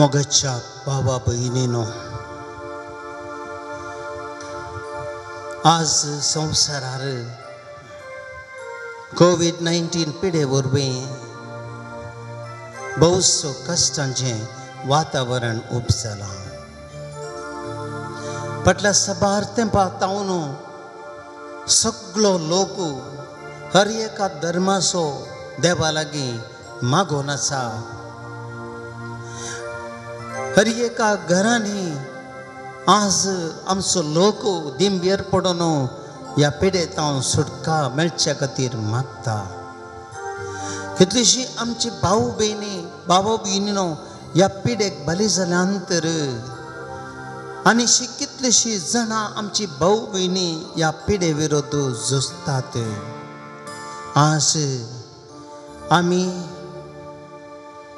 मोगाच्या भावा भयणीनो, आज संवसारार कोवीड-19 पिडे वरवीं भोवसो कश्टांचें वातावरण उब जालां. फाटल्या साबार तेंपा तावन सगलो लोक हर एका धर्माचो देवा लागीं मागोन आसा. हर एका घरांनी आज आमचो लोक दिंबेर पडून ह्या पिडेतावन सुटका मेळच्या खातीर मागता. कितलीशी आमची भाव भयणी भाव भयणीनो ह्या पिडेक बली जाल्या नंतर आनी कितलीशी जाणां आमची भाव भयणी ह्या पिडे विरोध झुजतात. आज आमी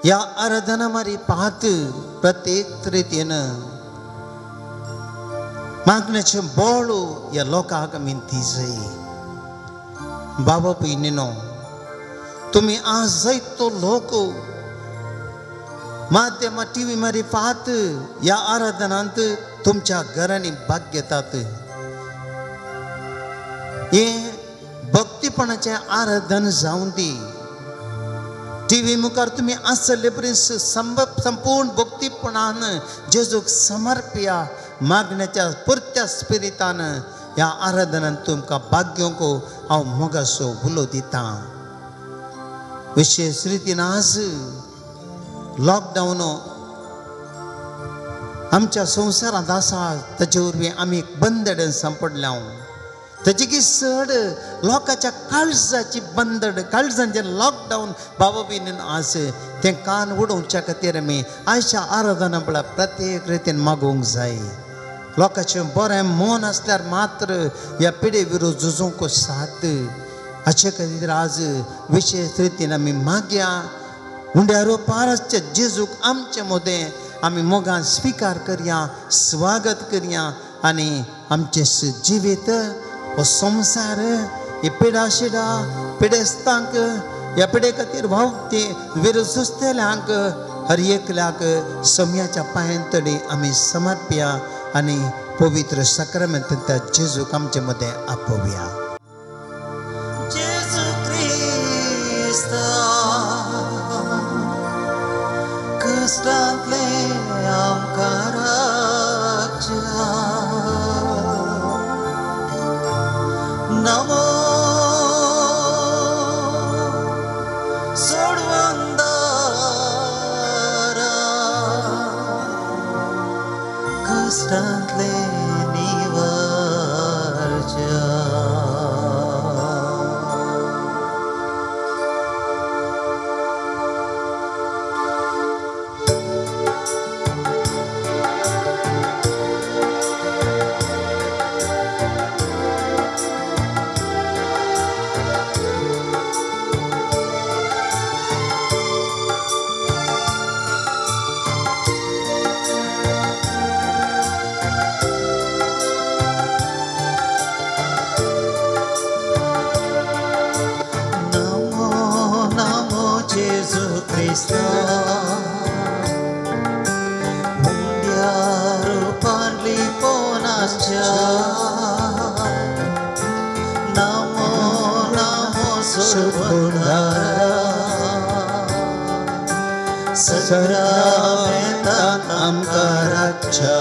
ह्या आराधना मारी पाहत प्रत्येक रितीन मागण्याचें बळ ह्या लोकांक आमी दिजय. बाबा भयणीनो, तुमी आज जायतो लोक माध्यमां टी व्ही मारी पाहत ह्या आराधनांत तुमच्या घरांनी भाग घेतात. हें भक्तीपणाचें आराधन जावं दी. टी व्ही मुखार तुमी आसले परी संपूर्ण भक्तीपणान जेजूक समर्पया मागण्याच्या पुरत्या स्पिरितान ह्या आराधनान तुमकां भाग घेवंक हांव मोगाचो उलो दितां. विशेश रितीन आज लॉकडावन आमच्या संवसारांत आसा, ताचे वरवीं आमी बंदडेन सांपडल्या. ताची की चड लोकांच्या काळजाची बंदड, काळजांचें लॉकडावन बाबा भयणीन आज तें कान उडोवच्या खातीर आमी आयच्या आराधना म्हळ्यार प्रत्येक रितीन मागूंक जाय. लोकांचें बरें मन आसल्यार मात्र ह्या पिडे विरोध झुजूंक साथ. हाचे खातीर आज विशेश रितीन आमी मागया उंड्यारो पारसच्या जेजूक आमचे मदें आमी मोगान स्विकार करया, स्वागत करया आनी आमचें जिवीत हो संवसार हे पिडा शिडा पिडेस्तांक ह्या पिडे खातीर व्हांवते विरोध झुजतल्यांक हर एकल्याक सम्याच्या पांयां तडी आमी समर्पया आनी पवित्र साक्रामेंत त्या जेजूक आमचे मदें आपोवया. जेजू क्रिस्ता कश्टांतले आमकां राखच्या. नमो सोडवंदारा कश्टांतले निवारच्या. नमो नमो सोडवंदारा सगळ्या आमकां राखच्या.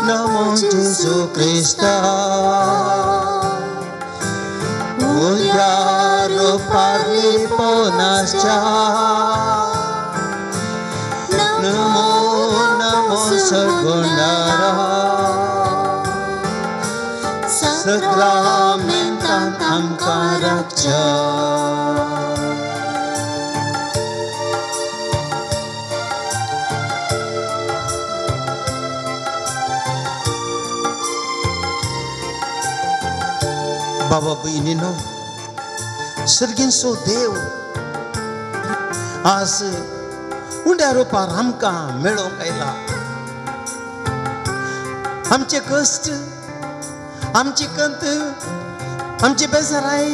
नमो जेजू क्रिस्ता उद्यारो पारली पोनासच्या. नमो नमो सगुणारा सगळ्या आमकां राखच्या. बाबा भयणीनो, सर्गींचो देव आज उंड्या रुपार आमकां मेळोवंक आयला. आमचे कश्ट, आमची कंत, आमची बेजाराय,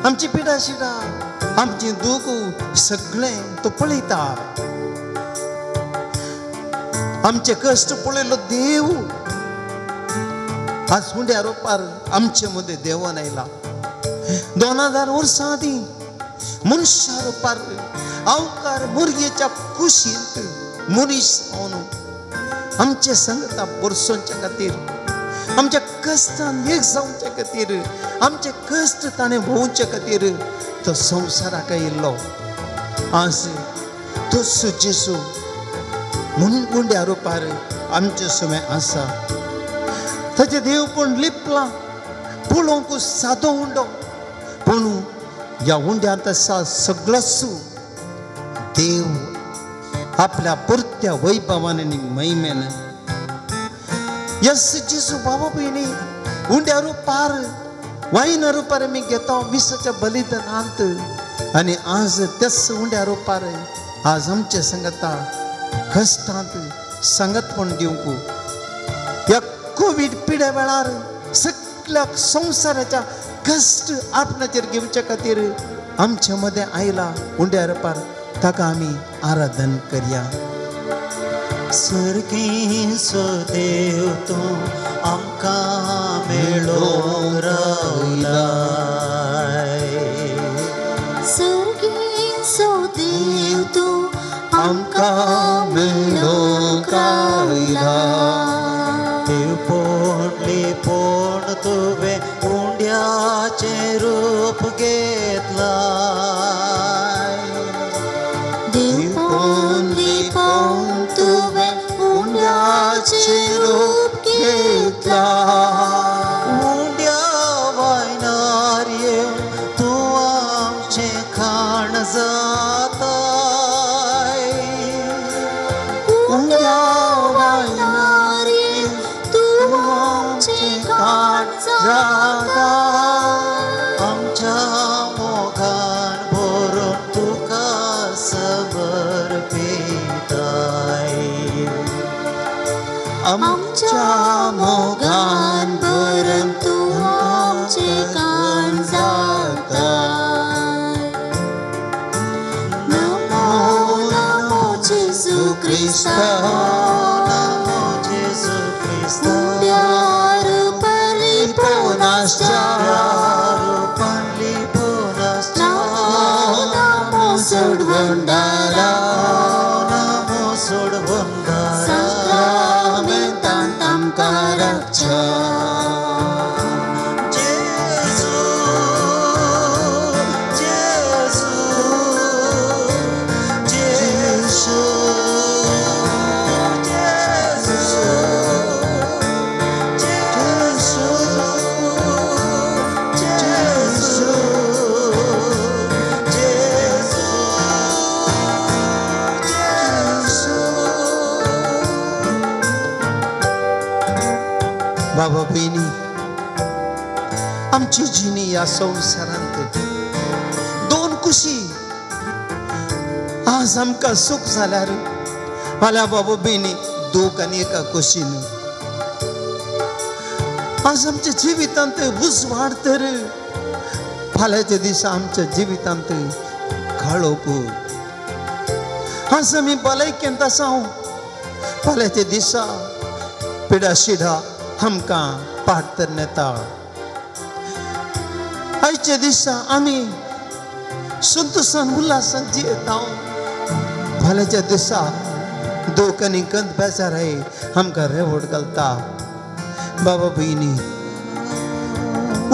आमची पिडा शिडा आमचें दूख सगळें तो पळयता. आमचे कश्ट पळयलो देव आज हुंड्या रोपार आमचे मदें देवान आयला. 2000 वर्सां आदीं मनशा रोपार अवकार मुरयेच्या कुशींत मनीस जावन आमचे संगता बरसोवच्या खातीर, आमच्या कश्टान एक जावच्या खातीर, आमचे कश्ट ताणें भोंवचे खातीर तो संवसाराक आयिल्लो. आज तोच जेजू उंड्या रुपार आमचे सुमें आसा. ताचें देवपण लिपलां, पळोवंक सादो उंडो, पूण ह्या उंड्यांत आसा सगळोच देव आपल्या परत्या वैभवान आनी महिमेन. यस जेजू बाबा भयणी उंड्या रुपार वायना रुपार आमी घेता मिसाच्या बलिदानांत आनी आज त्याच उंड्या रुपार आज आमचे संगता कश्टांत संगतपण दिवंक ह्या कोवीड पिड्या वेळार सगळ्या संवसाराच्या कश्ट आपणाचेर घेवच्या खातीर आमच्या मदें आयला उंड्या रुपार, ताका आमी आराधन करया. सर्गीचो देव तूं आमकां मेळोंक रावलाय. सर्गीचो देव तूं आमकां मेळोंक रावलाय. देवपण लिपोण तुवें उंड्याचें रूप घेतलाय. देवपण लिपोण तुवें उंड्याचें रूप घेतलाय. उंड्या वायनार येवन तूं आमचें खाण जाताय. उंड्या वायनार येवन तूं आमचें खाण जाताय. आमच्या मोगान भरून तुका समर्पिताय. आमच्या मोगान भरून तूं आमचें खाण जाताय. नमो नमो जेजू क्रिस्ता, नमो जेजू क्रिस्ता, उंड्या रुपार लिपोवन आसच्या, रुपान लिपोवन आसच्या. नमो नमो सोडवणदारा, नमो सोडवणदारा, साक्रामेंतांत आमकां राखच्या. जेजू जेजू जेजू जेजू जेजू जेजू जेजू जेजू. बाबा भयणी, आमची जिणी ह्या संवसारांत दोन कुशी. आज आमकां सूख जाल्यार फाल्यां बाबा भयणी दूख आनी एका कुशीन. आज आमच्या जिवितांत उजवाड तर फाल्यांच्या दिसा आमच्या जिवितांत काळोख. आज आमी भलायकेंत आसा, फाल्यांच्या दिसा पिडा शिडा आमकां पाट तर नेता. आयच्या दिसा आमी संतोशान उल्हासान जियेता, फाल्यांच्या दिसा दूख आनी गंद बेजाराय आमकां रेवड घालता. बाबा भयणी,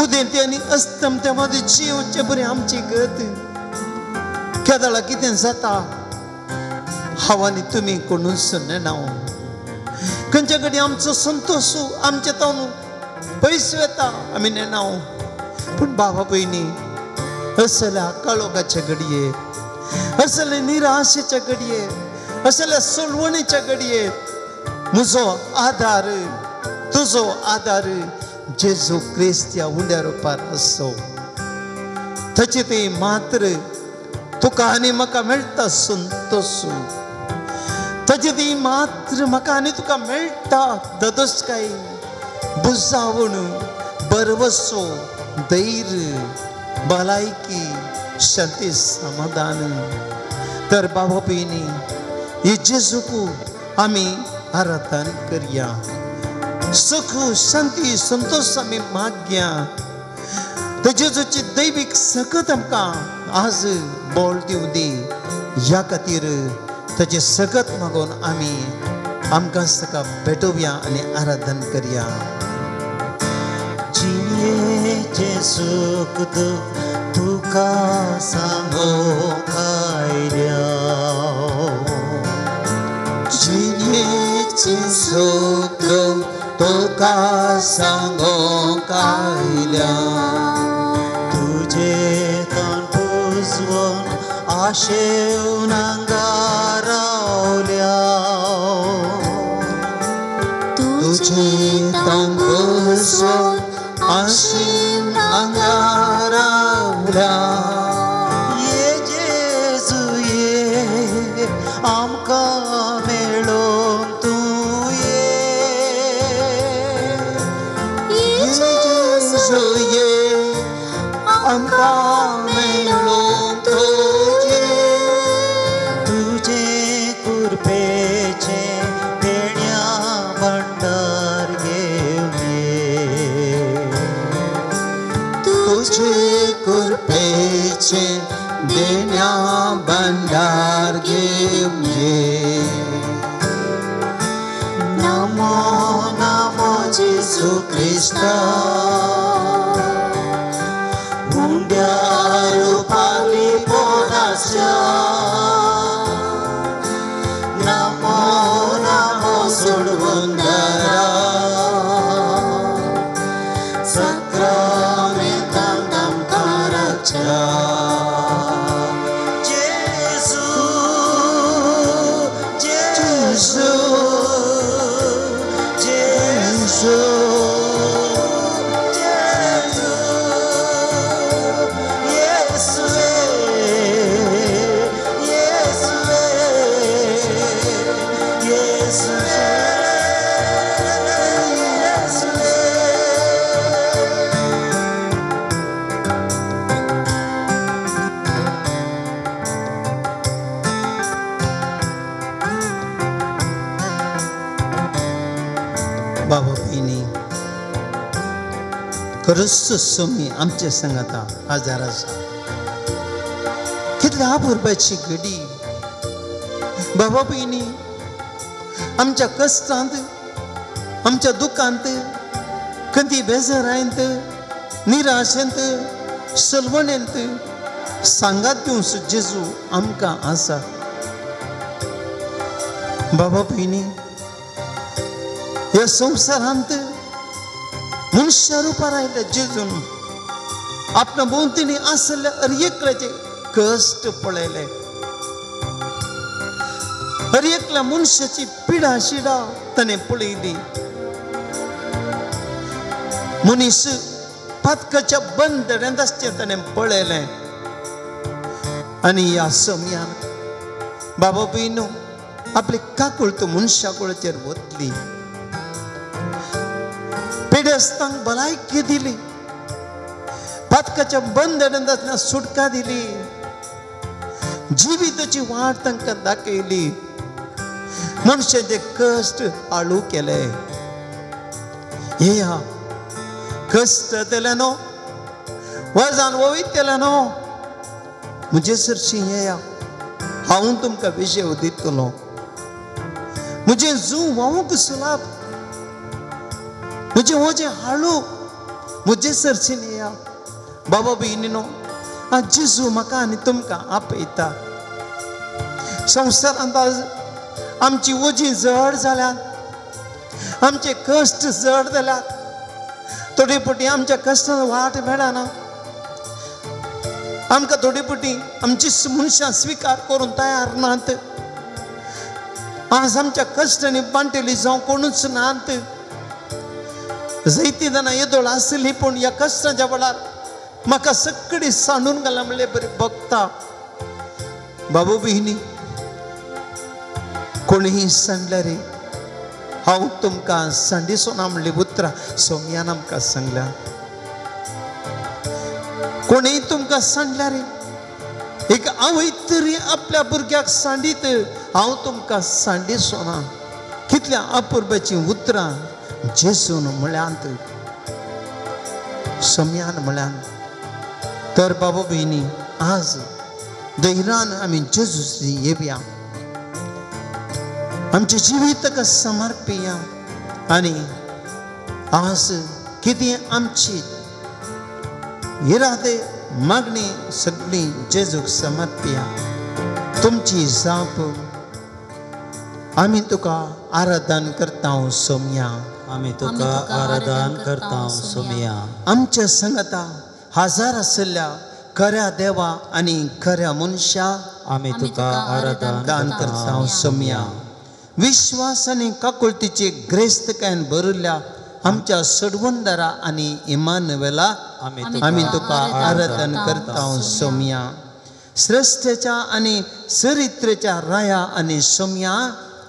उदेंती आनी अस्तमते मदीं जियोवचे बरी आमची गत. केदळा कितें जाता हांव आनी तुमी कोणूच नेणा. खंयच्या कडेन आमचो संतोश आमचे तावन पयस वता आमी नेणा. पूण बाबा भयणी, असल्या काळोखाच्या घडये, असल्या निराशेच्या घडये, असल्या सोलवणीच्या घडये म्हजो आदार, तुजो आदार जेजू क्रिस्त ह्या उंड्या रुपार आसो. ताचे ते मात्र तुका आनी म्हाका मेळटा संतोश. ताचे ती मात्र म्हाका आनी तुका मेळटा ददोसकाय, बुजावण, बरवसो, धैर्य, भलायकी, शांती समाधान। तर बाबा भयणी हे जेजूक आमी आराधन करया, सुख शांती संतोष आमी मागया। तर जेजूची दैवीक सकत आमकां आज बळ दिवं दी, ह्या खातीर ताचें सकत मागून आमी आमकां ताका भेटोवया आनी आराधन करया। जिणेचें सूख दूख तुका सांगूंक आयल्या, जिणेचें सूख दूख तुका सांगूंक आयल्या, तुजें तोंड पुजवून आशेवन हांगा रावल्या, तुजें तोंड पुजवून आशेवन हांगा रावल्या। ये जेजू ये आमकां मेळोंक तूं ये, ये जेजू ये आमकां मेळोंक तूं ये, तुजें कृपेचें देण्या भंडार घेवन ये, तुजे कृपेचें देण्या भंडार घेवन ये। नमो नमो जेजू क्रिस्ता, उंड्यार पाली पोनाच्या, नमो नमो सोडवंदारा, साक्रामेंतांत आमकां राखच्या। जेजू जेजू जेजू जेजू येसुवे येसुवे येसुवे येसुवे। बाबा भयणी खरोच स्वामी आमचे संगता आजार आसा, कितल्या अपुरबायची घडी। बाबा भयणी आमच्या कश्टांत आमच्या दुखांत कधी बेजारांत निराशेंत सलवणेंत सांगात दिवंक जेजू आमकां आसा। बाबा भयणी ह्या संवसारांत मनशा रुपार आयल्या जेजून आपणा भोंवतणी आसले हर एकल्याचे कश्ट पळयले, हर एकल्या मनशाची पिडा शिडा ताणें पळयली। मनीस पातकाच्या बंदड्यांत आसचें ताणें पळयलें आनी ह्या समयान बाबा भयणो आपली काकूळत मनशा कुळाचेर वतली, पिडेस्तांक भलायकी दिली, पातकाच्या बंदड्यांत आसतना सुटका दिली, जिविताची वाट तांकां दाखयली, मनशाचे कश्ट आळू केले। येया कश्ट जातले न्हू, वजन वयतलें न्हू, म्हजे सरशी येया, हांव तुमकां विशय दितलो, म्हजें जू व्हांवूंक सुलाप, म्हजें वजें हाडू, म्हजे सरशीन येया। बाबा भयणीनो आज जेजू म्हाका आनी तुमकां आपयता। संवसारांत आज आमची वजीं जड जाल्यात, आमचे कश्ट जड जाल्यात, थोडे फावटी आमच्या कश्टान वाट मेळना, आमकां थोडे फावटी आमची मनशां स्विकार करूंक तयार नात। आज आमच्या कश्टांनी बांटेली जावं कोणूच नात। जैती जाणां येदोळ आसली पूण ह्या कश्टाच्या वेळार म्हाका सगळी सांडून घाला म्हणले बरी भोगता। बाबू भयणी कोणीय सांगल्यार रे हांव तुमकां सांडिसो ना म्हणली उतरां सोम्यान आमकां सांगल्या। कोणीय तुमकां सांगल्यार रे एक आवय तरी आपल्या भुरग्याक सांडीत हांव तुमकां सांडिसो ना. कितल्या अपुरबाचीं उतरां जेजून म्हळ्यांत, सम्यान म्हळ्यांत. तर बाबा भयणी आज धैर्यान आमी जेजूशी येवया, आमचें जिवीत ताका समर्पिया आनी आज कितें आमची इरादे मागणी सगळी जेजूक समर्पिया. तुमची जाप आमी तुका आराधन करता सोमया, आमी तुका आराधन करता सोमया. आमच्या संगता हजार आशिल्ल्या खऱ्या देवा आनी खऱ्या मनशा आमी तुका आराधन करता सोमया. विश्वास आनी काकुळतीची ग्रेस्तकायेन भरिल्ल्या आमच्या सडवंदरा आनी इमानुवेला आमी तुका आराधन करता सोमया. श्रेष्ठच्या आनी चरित्रेच्या राया आनी सोमया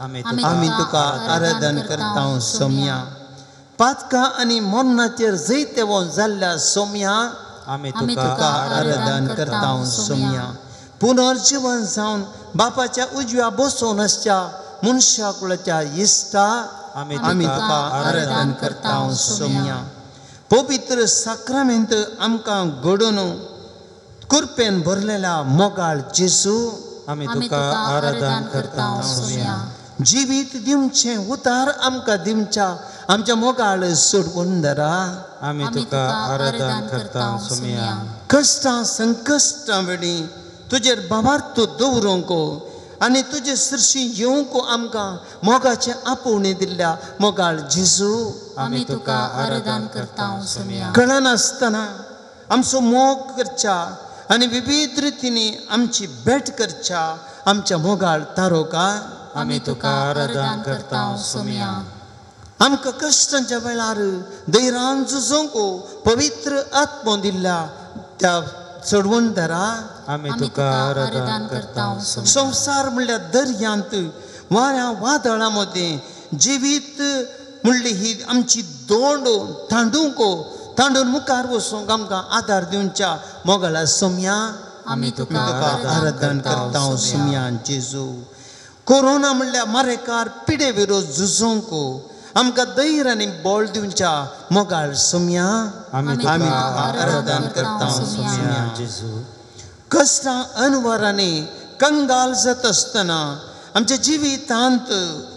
आमी तुका आराधन करता सोमया. पातकां आनी मरणाचेर जैतवंत जाल्ल्या सोमया आमी तुका आराधन करता सोमया. पुनर्जीवन जावन बापाच्या उजव्या बसोवन आसच्या मनशा कुळाच्या इश्टा आमी तुका आराधन करता सोमया. पवित्र साक्रामेंत आमकां घडोवन कुरपेन भरलेल्या मोगाळ जेजू आमी तुका आराधन करता सोमया. जिवीत दिवचें उतार आमकां दिवच्या आमच्या मोगाळ सोडवंदरा आमी तुका आराधन करता सोमया. कश्टां संकश्टां वेळी तुजेर भावार्थ दवरूंक आनी तुजे सरशी येवंक आमकां मोगाचें आपोवणें दिल्ल्या मोगाळ जेजू आमी तुका आराधन करता सोमया. कळनासतना आमचो मोग करच्या आनी विविध रितींनी आमची भेट करच्या आमच्या मोगाळ तारोका आमी तुका आराधन करता सोमया. आमकां कश्टांच्या वेळार धैर्यान झुजोवंक पवित्र आत्मो दिल्ल्या त्या चडवणदारा आमी तुका आराधन करता सोमया. संवसार म्हणल्यार दर्यांत वाऱ्या वादळां मदें जिवीत म्हणली ही आमची दोंड तांडूंक तांडून मुखार वचूंक आमकां आदार दिवच्या मोगाळा सोमया आमी तुका आराधन करता सोमया. जेजू कोरोना म्हणल्यार मारेकार पिडे विरोध झुजोवंक आमकां धैर्य आनी बळ दिवच्या मोगाळ सोमया आमी तुका आराधन करता सोमया. जेजू कश्टां अनवरांनी कंगाल जाता आसतना आमच्या जिवितांत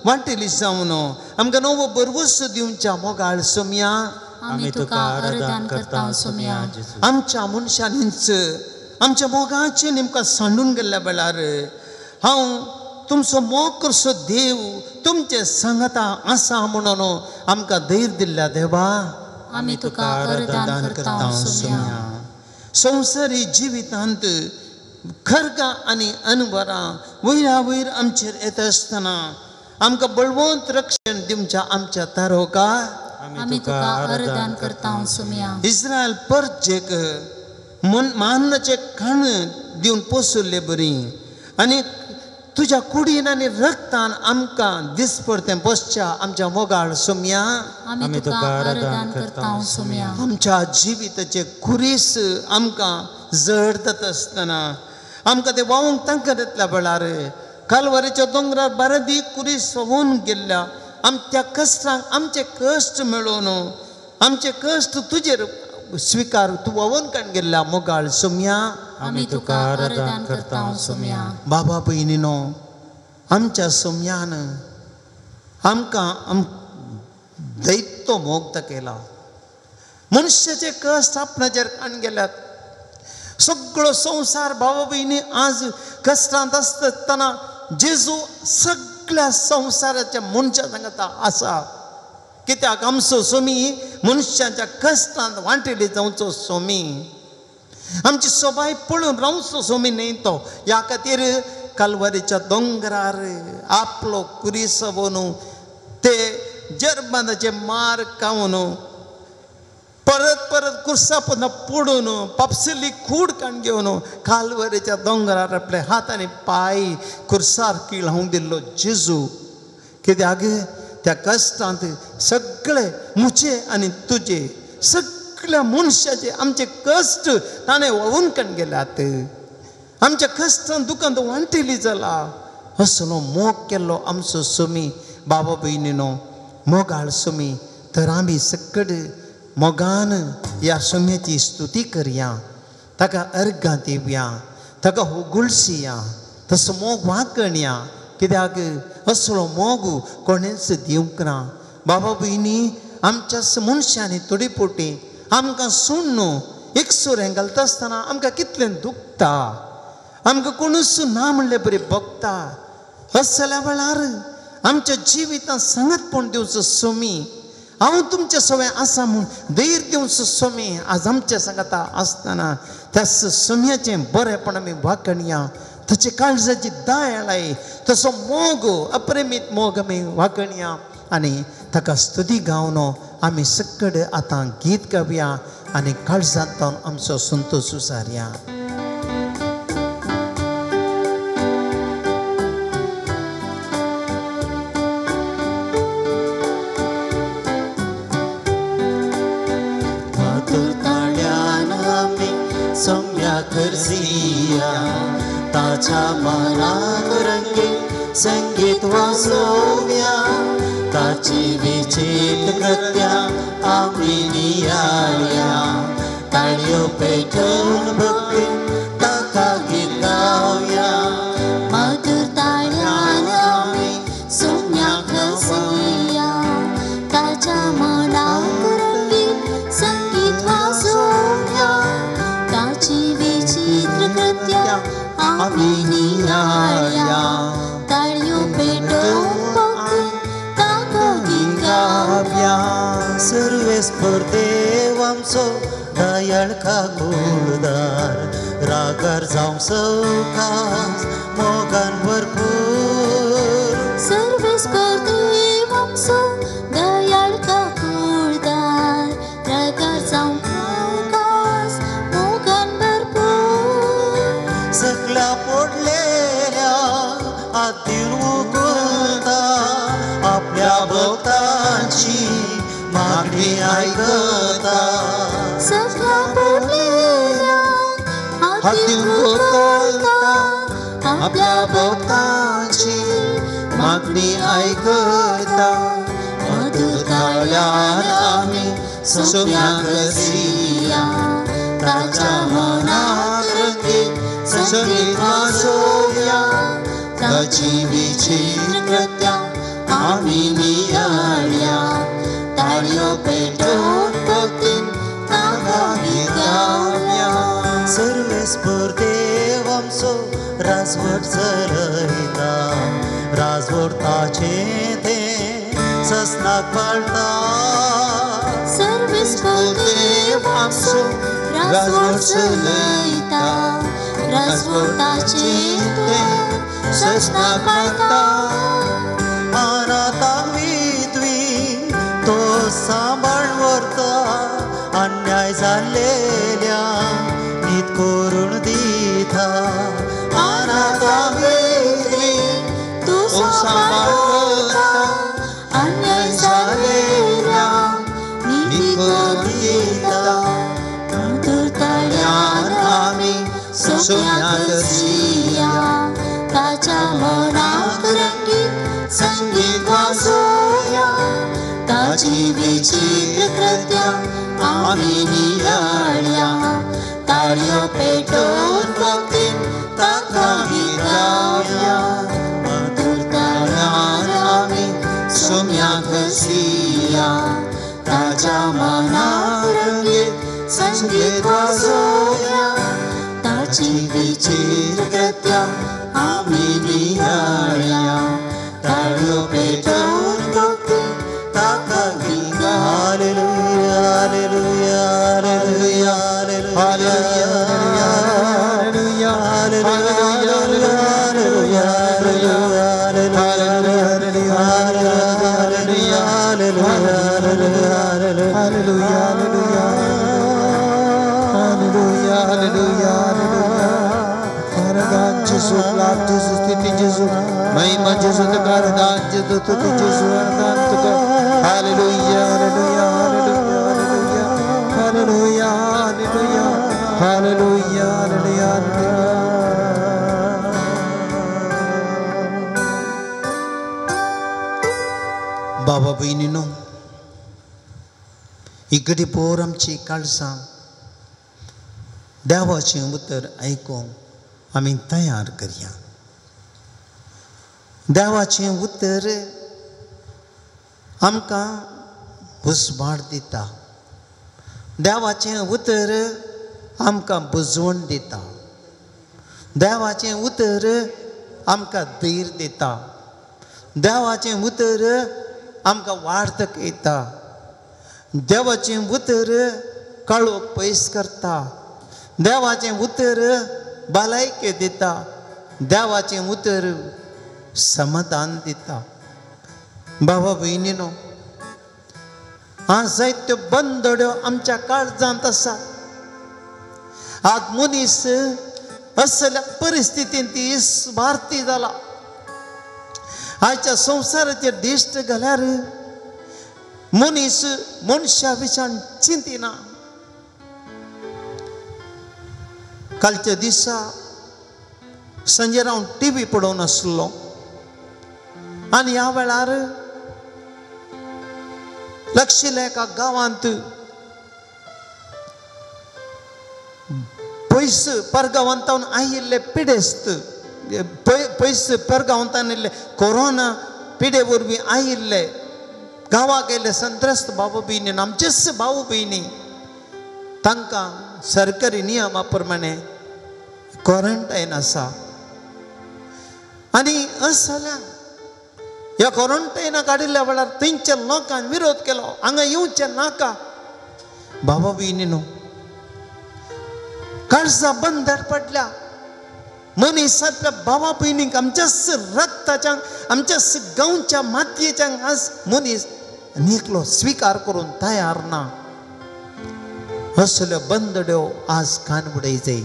वांटेली जावन आमकां नवो भरवंसो दिवच्या मोगाळ सोमया आमी तुका आराधन करता सोमया. आमच्या मनशांनीच आमच्या मोगाचें नेमकां सांडून गेल्ल्या वेळार हांव तुमचो मोग करचो देव तुमचे सांगाता आसा म्हणून आमकां धैर्य दिल्ल्या देवा आमी तुका आराधन करता सोमया. संवसारी जिवितांत खरगां आनी अनवरां वयल्या वयर आमचेर येता आसतना आमकां बळवंत रक्षण दिवच्या आमच्या तारोका आमी तुका आराधन करता सोमया. इस्रायल परजेक मान्नाचें खाण दिवन पोसुल्ले बरी आनी तुज्या कुडीन आनी रक्तान आमकां दिसपडतें बसच्या आमच्या मोगाळ सोमया आमी तुका आराधन करता सोमया. आमच्या जिविताचे खुरीस आमकां जड जाता आसतना आमकां ते वावूंक तांकां येतल्या वेळार कालवारीच्या दोंगरार बारादी कुरीस व्हांवून गेल्ल्या आमच्या कश्टांक आमचे कश्ट मेळोवन आमचे कश्ट तुजेर स्विकार तूं व्हांवून काडून गेल्ल्या मोगाळ सोमया आमी तुका आराधन करता सोमया. बाबा भयणीनो आमच्या सोमयान आमकां दैत्य मोग केला. मनशाचे कश्ट आपणाचेर काडून गेल्यात. सगळो संवसार बाबा भयणी आज कश्टांत आसतना जेजू सगळ्या संवसाराच्या मनशा सांगता आसा. कित्याक आमचो सोमी मनशाच्या कश्टांत वांटेली जावचो सोमी, आमची सोबाय पळोवन रावचो सोमी न्हय तो. ह्या खातीर कालवारीच्या दोंगरार आपलो कुरीस वोनू ते जर्मनाचे मार खावन परत परत कुर्सा पोंदा पडून पापसिल्ली कूड काण घेवन कालवारीच्या दोंगरार आपले हात आनी पांय कुर्सार किळावंक दिल्लो जेजू. कित्याक त्या कश्टांत सगळे म्हजे आनी तुजे सगळ्या मनशाचे आमचे कश्ट ताणें व्हांवून काडून गेल्यात. आमच्या कश्टान दुकान वांटेली जाला. असलो मोग केल्लो आमचो स्वामी बाबा भयणीनो, मोगाळ स्वामी. तर आमी सकड मोगान ह्या स्वाम्याची स्तुती करया, ताका अर्घां दिवया, ताका होगुळसिया, तसो मोग वांकणया. कित्याक असलो मोग कोणेच दिवंक ना. बाबा भयणी, आमच्या मनशांनी थोडी पोटी आमकां सोडून एक सुरें घालता आसतना आमकां कितलें दुखता, आमकां कोणूच ना म्हणले बरी भोगता. असल्या वेळार आमच्या जिवितांत सांगातपण दिवचो स्वामी, हांव तुमच्या सवय आसा म्हूण धैर्य दिवचो स्वामी आज आमच्या सांगाता आसतना त्या स्वाम्याचें बरेपण आमी वांकणया, ताचे काळजाची दयाळाय, तसो मोग अपरिमीत मोग आमी वांकणया आनी ताका स्तुती गावन आमी सकड आतां गीत गावया आनी काळजांतल्यान आमचो संतोश उसारया. ताच्या मनाक रंगीत संगीत वाजोवया, ताची विचित्र कृत्यां आमी नियाळया, ताळयो पेटोवन भक्तीन ताका गीत गावया. मधुर ताळ्यान आमी सोम्याक हसया, ताच्या मनाक रंगीत संगीत वाजोवया, ताची विचित्र कृत्यां आमी नियाळया, ताळयो पेटोवन भक्तीन ताका गीत गावया. सर्वेस्पर देव आमचो दयाळ काकुळदार, रागार जावंक सवकास मोगान भरपूर. सर्वेस्पर देव आमचो दयाळ काकुळदार, रागार जावंक सवकास मोगान भरपूर. सगळ्या पडलेल्या हातीन उगता, आपल्या भक्तांची मागणी आयकता. सगळ्या पडलेल्या हातीन उगता, आपल्या भक्तांची मागणी आयकता. मधुर ताळ्यान आमी सोम्याक हसया, ताच्या मनाक रंगीत संगीत वाजोवया, ताची विचित्र कृत्यां आमी नियाळया, ताळयो पेटोवन भक्तीन ताका गीत गावया. सर्वेस्पर देव आमचो राजवट चलयता, राजवट ताचें तें ससनाक पाळटा. सर्वेस्पर देव आमचो राजवट चलयता, राजवट ताचें तें ससनाक पाळटा. अनाथांक विधवी तो सांबाळ व्हरता, अन्याय जाल्लेल्या नीत करून दिता. अनाथांक विधवी तूं सांबाळ व्हरता, अन्याय जाल्लेल्या नीती करून दिता. मधुर ताळ्यान आमी सोम्याक हसया, ताच्या मनाक रंगीत संगीत वाजोवया, ताची विचित्र कृत्यां आमी नियाळया, ताळयो पेटोवन भक्तीन ताका गीत गावया. मधुर ताळ्यान आमी सोम्याक हसया, ताच्या मनाक रंगीत संगीत वाजोवया, ताची विचित्र कृत्यां आमी नियाळया, ताळयो पेटोवन भक्तीन ताका गीत गावया. Hallelujah, hallelujah, hallelujah, hallelujah, hallelujah, Hallelujah, hallelujah, hallelujah, hallelujah. आराधन जेसू, लाभ जेसू, स्तुति जेसू, महिमा जेसू, तुका आराधन जेसू, स्तुति जेसू, आराधन तुका. Hallelujah, hallelujah, hallelujah, hallelujah, hallelujah, hallelujah, hallelujah, hallelujah. बाबा भयणीनो, ही घडीपोर आमची काळजां देवाचें उतर आयकूंक आमी तयार करया. देवाचें उतर आमकां उजवाड दिता, देवाचें उतर आमकां बुजवण दिता, देवाचें उतर आमकां धैर्य दिता, देवाचें उतर आमकां वार्तक येता, देवाचें उतर काळोख पयस करता, देवाचें उतर भलायकी दिता, देवाचें उतर समाधान दिता. बाबा भयणीनो, आज जायत्यो बंदड्यो आमच्या काळजांत आसा. आज मनीस असल्या परिस्थितींत ती स्वार्थी जाला. आयच्या संवसाराचेर दिश्ट घाल्यार मनीस मनशा विशान चिंतिना. कालच्या दिसा सांजेर हांव टी व्ही पळोवन आसलो आनी ह्या वेळार लक्षिल्ल्या एका गांवांत पयस परगांवांत आयिल्ले पिडेस्त, पयस परगांवांत आयिल्ले कोरोना पिडे वरवीं आयिल्ले गांवाक गेल्ले संत्रस्त भाव भयणी, आमचेच भाव भयणी, तांकां सरकारी नियमा प्रमाणे क्वॉरंटायन आसा. आनी अशें जाल्यार ह्या क्वॉरंटायना काडिल्ल्या वेळार थंयच्या लोकांक विरोध केलो, हांगा येवचें नाका. बाबा भयणीनो, काळजां बंदर पडल्या. मनीस आपल्या बाबा भयणीक आमच्याच रक्ताच्या, आमच्याच गांवच्या मातयेच्या आज मनीस एकलो स्विकार करून तयार ना. असल्यो बंदड्यो आज कान उडयचे.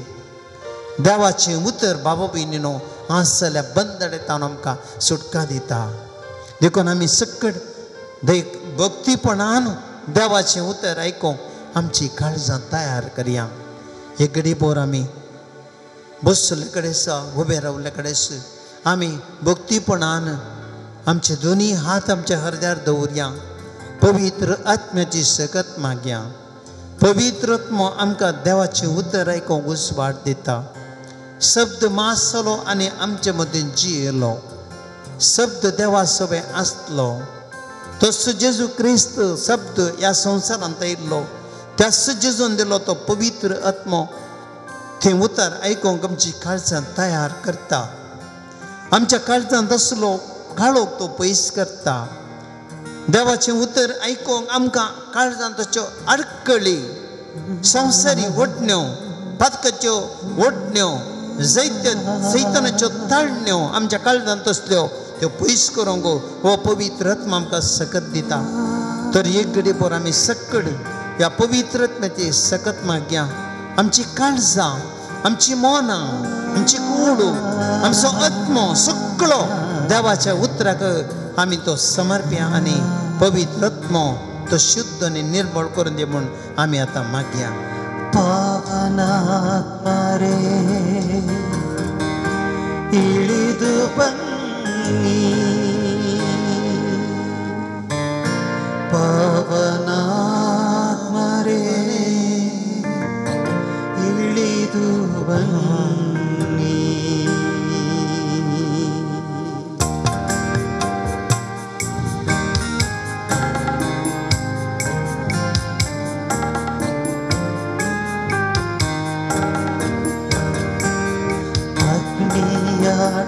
देवाचें उतर बाबा भयणीनो आज जाल्यार बंदडेतान आमकां सुटका दिता. देखून आमी सकट भक्तीपणान देवाचें उतर आयकूंक आमची काळजां तयार करया. एक घडीपोर आमी बसले कडेन उबे रावले कडेन आमी भक्तीपणान आमचे दोनी हात आमच्या हृदयार दवरया. पवित्र आत्म्याची सकत मागया. पवित्र आत्मो आमकां देवाचें उतर आयकूंक उजवाड दिता. शब्द मासलो आनी आमचे मदीं जियेलो, शब्द देवा सवें आसलो. तसो जेजू क्रिस्त शब्द ह्या संवसारांत आयिल्लो, त्याच जेजून दिलो तो पवित्र आत्मो थंय उतर आयकूंक आमची काळजां तयार करता. आमच्या काळजांत आसलो काळोख तो पयस करता. देवाचें उतर आयकूंक आमकां काळजांत आडखळी, संवसारी वटण्यो, पातकाच्यो वटण्यो, जैतनाच्यो ताळण्यो आमच्या काळजांत आसल्यो त्यो पयस करूंक हो पवित्र आत्मा आमकां सकत दिता. तर एक घडी पोर आमी सकड ह्या पवित्र आत्म्याची सकत मागया. आमची काळजां, आमची मनां, आमची कूड, आमचो आत्मो सगळो देवाच्या उतराक आमी तो समर्प्या आनी पवित्र आत्मो तो शुद्ध आनी निर्मळ करून दी म्हूण आमी आतां मागया. ಪಾವನಾತ್ಮರೇ ಇಳಿದು ಬನ್ನಿ, ಪಾವನಾತ್ಮರೇ ಇಳಿದು ಬನ್ನಿ.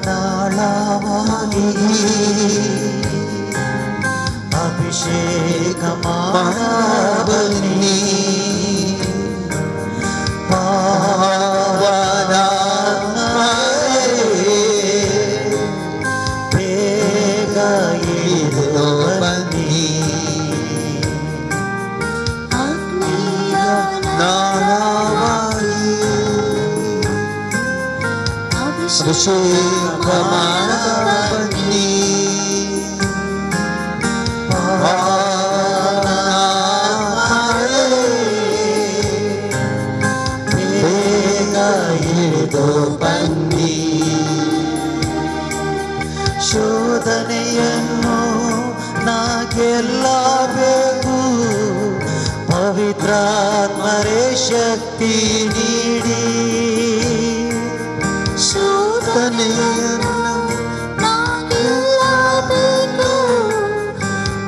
ನಾಳವಾಗಿ ಅಭಿಷೇಕ ಮಾಡಬನ್ನಿ, ಪಾವನಾತ್ಮರೇ ಬೇಗ ಇಳಿದು ಬನ್ನಿ. ಅಗ್ನಿಯ ನಾಳವಾಗಿ ಅಭಿಷೇಕ ಮಾಡಬನ್ನಿ, ಪಾವನಾತ್ಮರೇ ಬೇಗ ಇಳಿದು ಬನ್ನಿ. ಶೋಧನೆಯನ್ನು ನಾ ಗೆಲ್ಲಬೇಕು, ಪವಿತ್ರಾತ್ಮರೇ ಶಕ್ತಿ ನೀಡಿ. ಶೋಧನೆಯನ್ನು ನಾ ಗೆಲ್ಲಬೇಕು,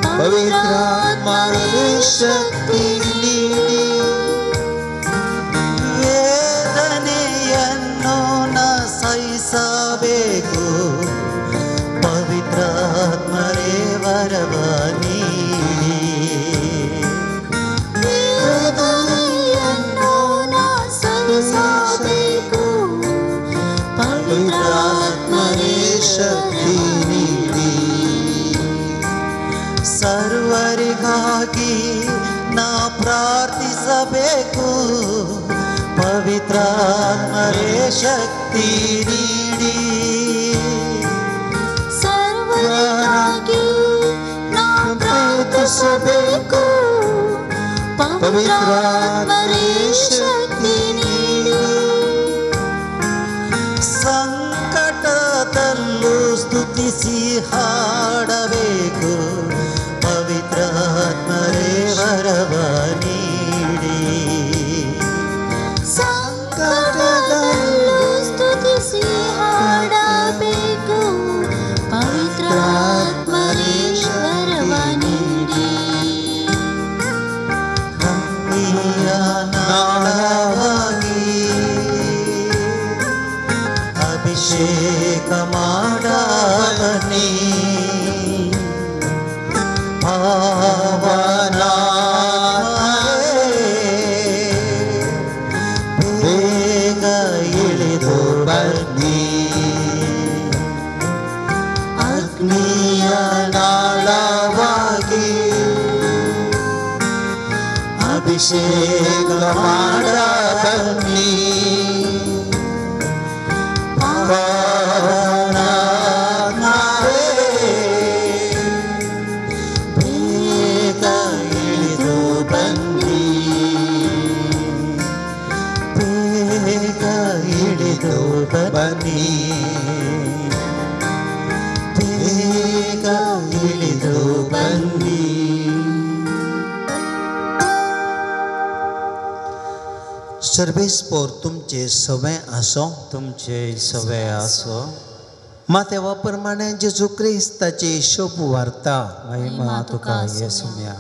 ಪವಿತ್ರಾತ್ಮರೇ ಶಕ್ತಿ ನೀಡಿ. ವೇದನೆಯನ್ನು ನಾ ಸಹಿಸಬೇಕು, ಪವಿತ್ರಾತ್ಮರೇ ವರವ ನೀಡಿ. ವೇದನೆಯನ್ನು ನಾ ಸಹಿಸಬೇಕು, ಪವಿತ್ರಾತ್ಮರೇ ಶಕ್ತಿ ನೀಡಿ. ಸರ್ವರಿಗಾಗಿ ನಾ ಪ್ರಾರ್ಥಿಸಬೇಕು, ಪವಿತ್ರಾತ್ಮರೇ ಶಕ್ತಿ ನೀಡಿ. ಸರ್ವರಿಗಾಗಿ ನಾ ಪ್ರಾರ್ಥಿಸಬೇಕು, ಪವಿತ್ರಾತ್ಮರೇ ಶಕ್ತಿ ನೀಡಿ. ಸಂಕಟದಲ್ಲೂ ಸ್ತುತಿಸಿ ಹಾಡಬೇಕು, ಪವಿತ್ರಾತ್ಮರೇ ವರವ ನೀಡಿ. ಸಂಕಟದಲ್ಲೂ ಸ್ತುತಿಸಿ ಹಾಡಬೇಕು, ಪವಿತ್ರಾತ್ಮರೇ ವರವ ನೀಡಿ. ಅಗ್ನಿಯ ನಾಳವಾಗಿ ಅಭಿಷೇಕ ಮಾಡಬನ್ನಿ, ಪಾವನಾತ್ಮರೇ ಬೇಗ ಇಳಿದು ಬನ್ನಿ. ಅಗ್ನಿಯ ನಾಳವಾಗಿ ಅಭಿಷೇಕ ಮಾಡಬನ್ನಿ, ಪಾವನಾತ್ಮರೇ ಬೇಗ ಇಳಿದು ಬನ್ನಿ, ಬೇಗ ಇಳಿದು ಬನ್ನಿ, ಬೇಗ ಇಳಿದು ಬನ್ನಿ. सर्वेस्पोर तुमचे सवे आसो, तुमचे सवे आसो. मातेवा प्रमाणे जेजू क्रिस्ताची शोभ वार्ता. महिमा तुका येसुम्या.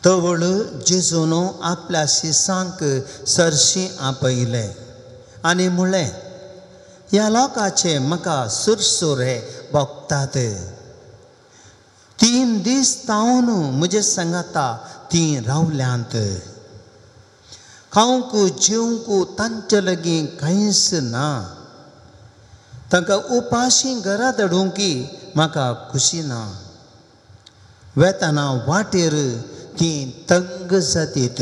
तवळ जेजून आपल्या शिसांक सरशी आपयले आनी म्हणलें, ह्या लोकांचे म्हाका सुरसुरे भोगतात. 3 दीस तावन म्हजे सांगाता तीं रावल्यांत. खावंक जेवंक तांचे लागीं कांयच ना. तांकां उपाशी घरा धाडूंक म्हाका खुशी ना. वेतना वाटेर तीं तंग जातीत.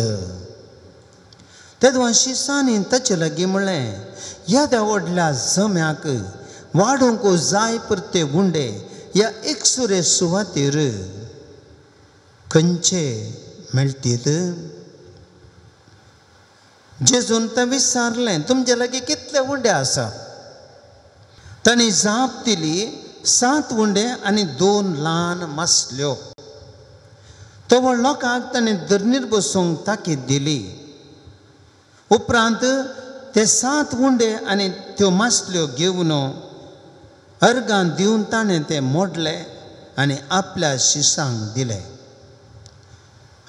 तेदवा शिसांनी ताचे लागीं म्हणलें, येद्या व्हडल्या जम्याक वाडोवंक जाय परते उंडे ह्या एकसुरे सुवातेर खंयचे मेळटीत? जेजून तें विचारलें, तुमचे लागीं कितले उंडे आसा? तांणी जाप दिली, 7 उंडे आनी 2 ल्हान मासल्यो. तवळ लोकांक ताणें धरणीर बसूंक ताकीद दिली. उपरांत ते 7 उंडे आनी त्यो मासल्यो घेवन अर्गां दिवन ताणें ते मोडले आनी आपल्या शिसांक दिले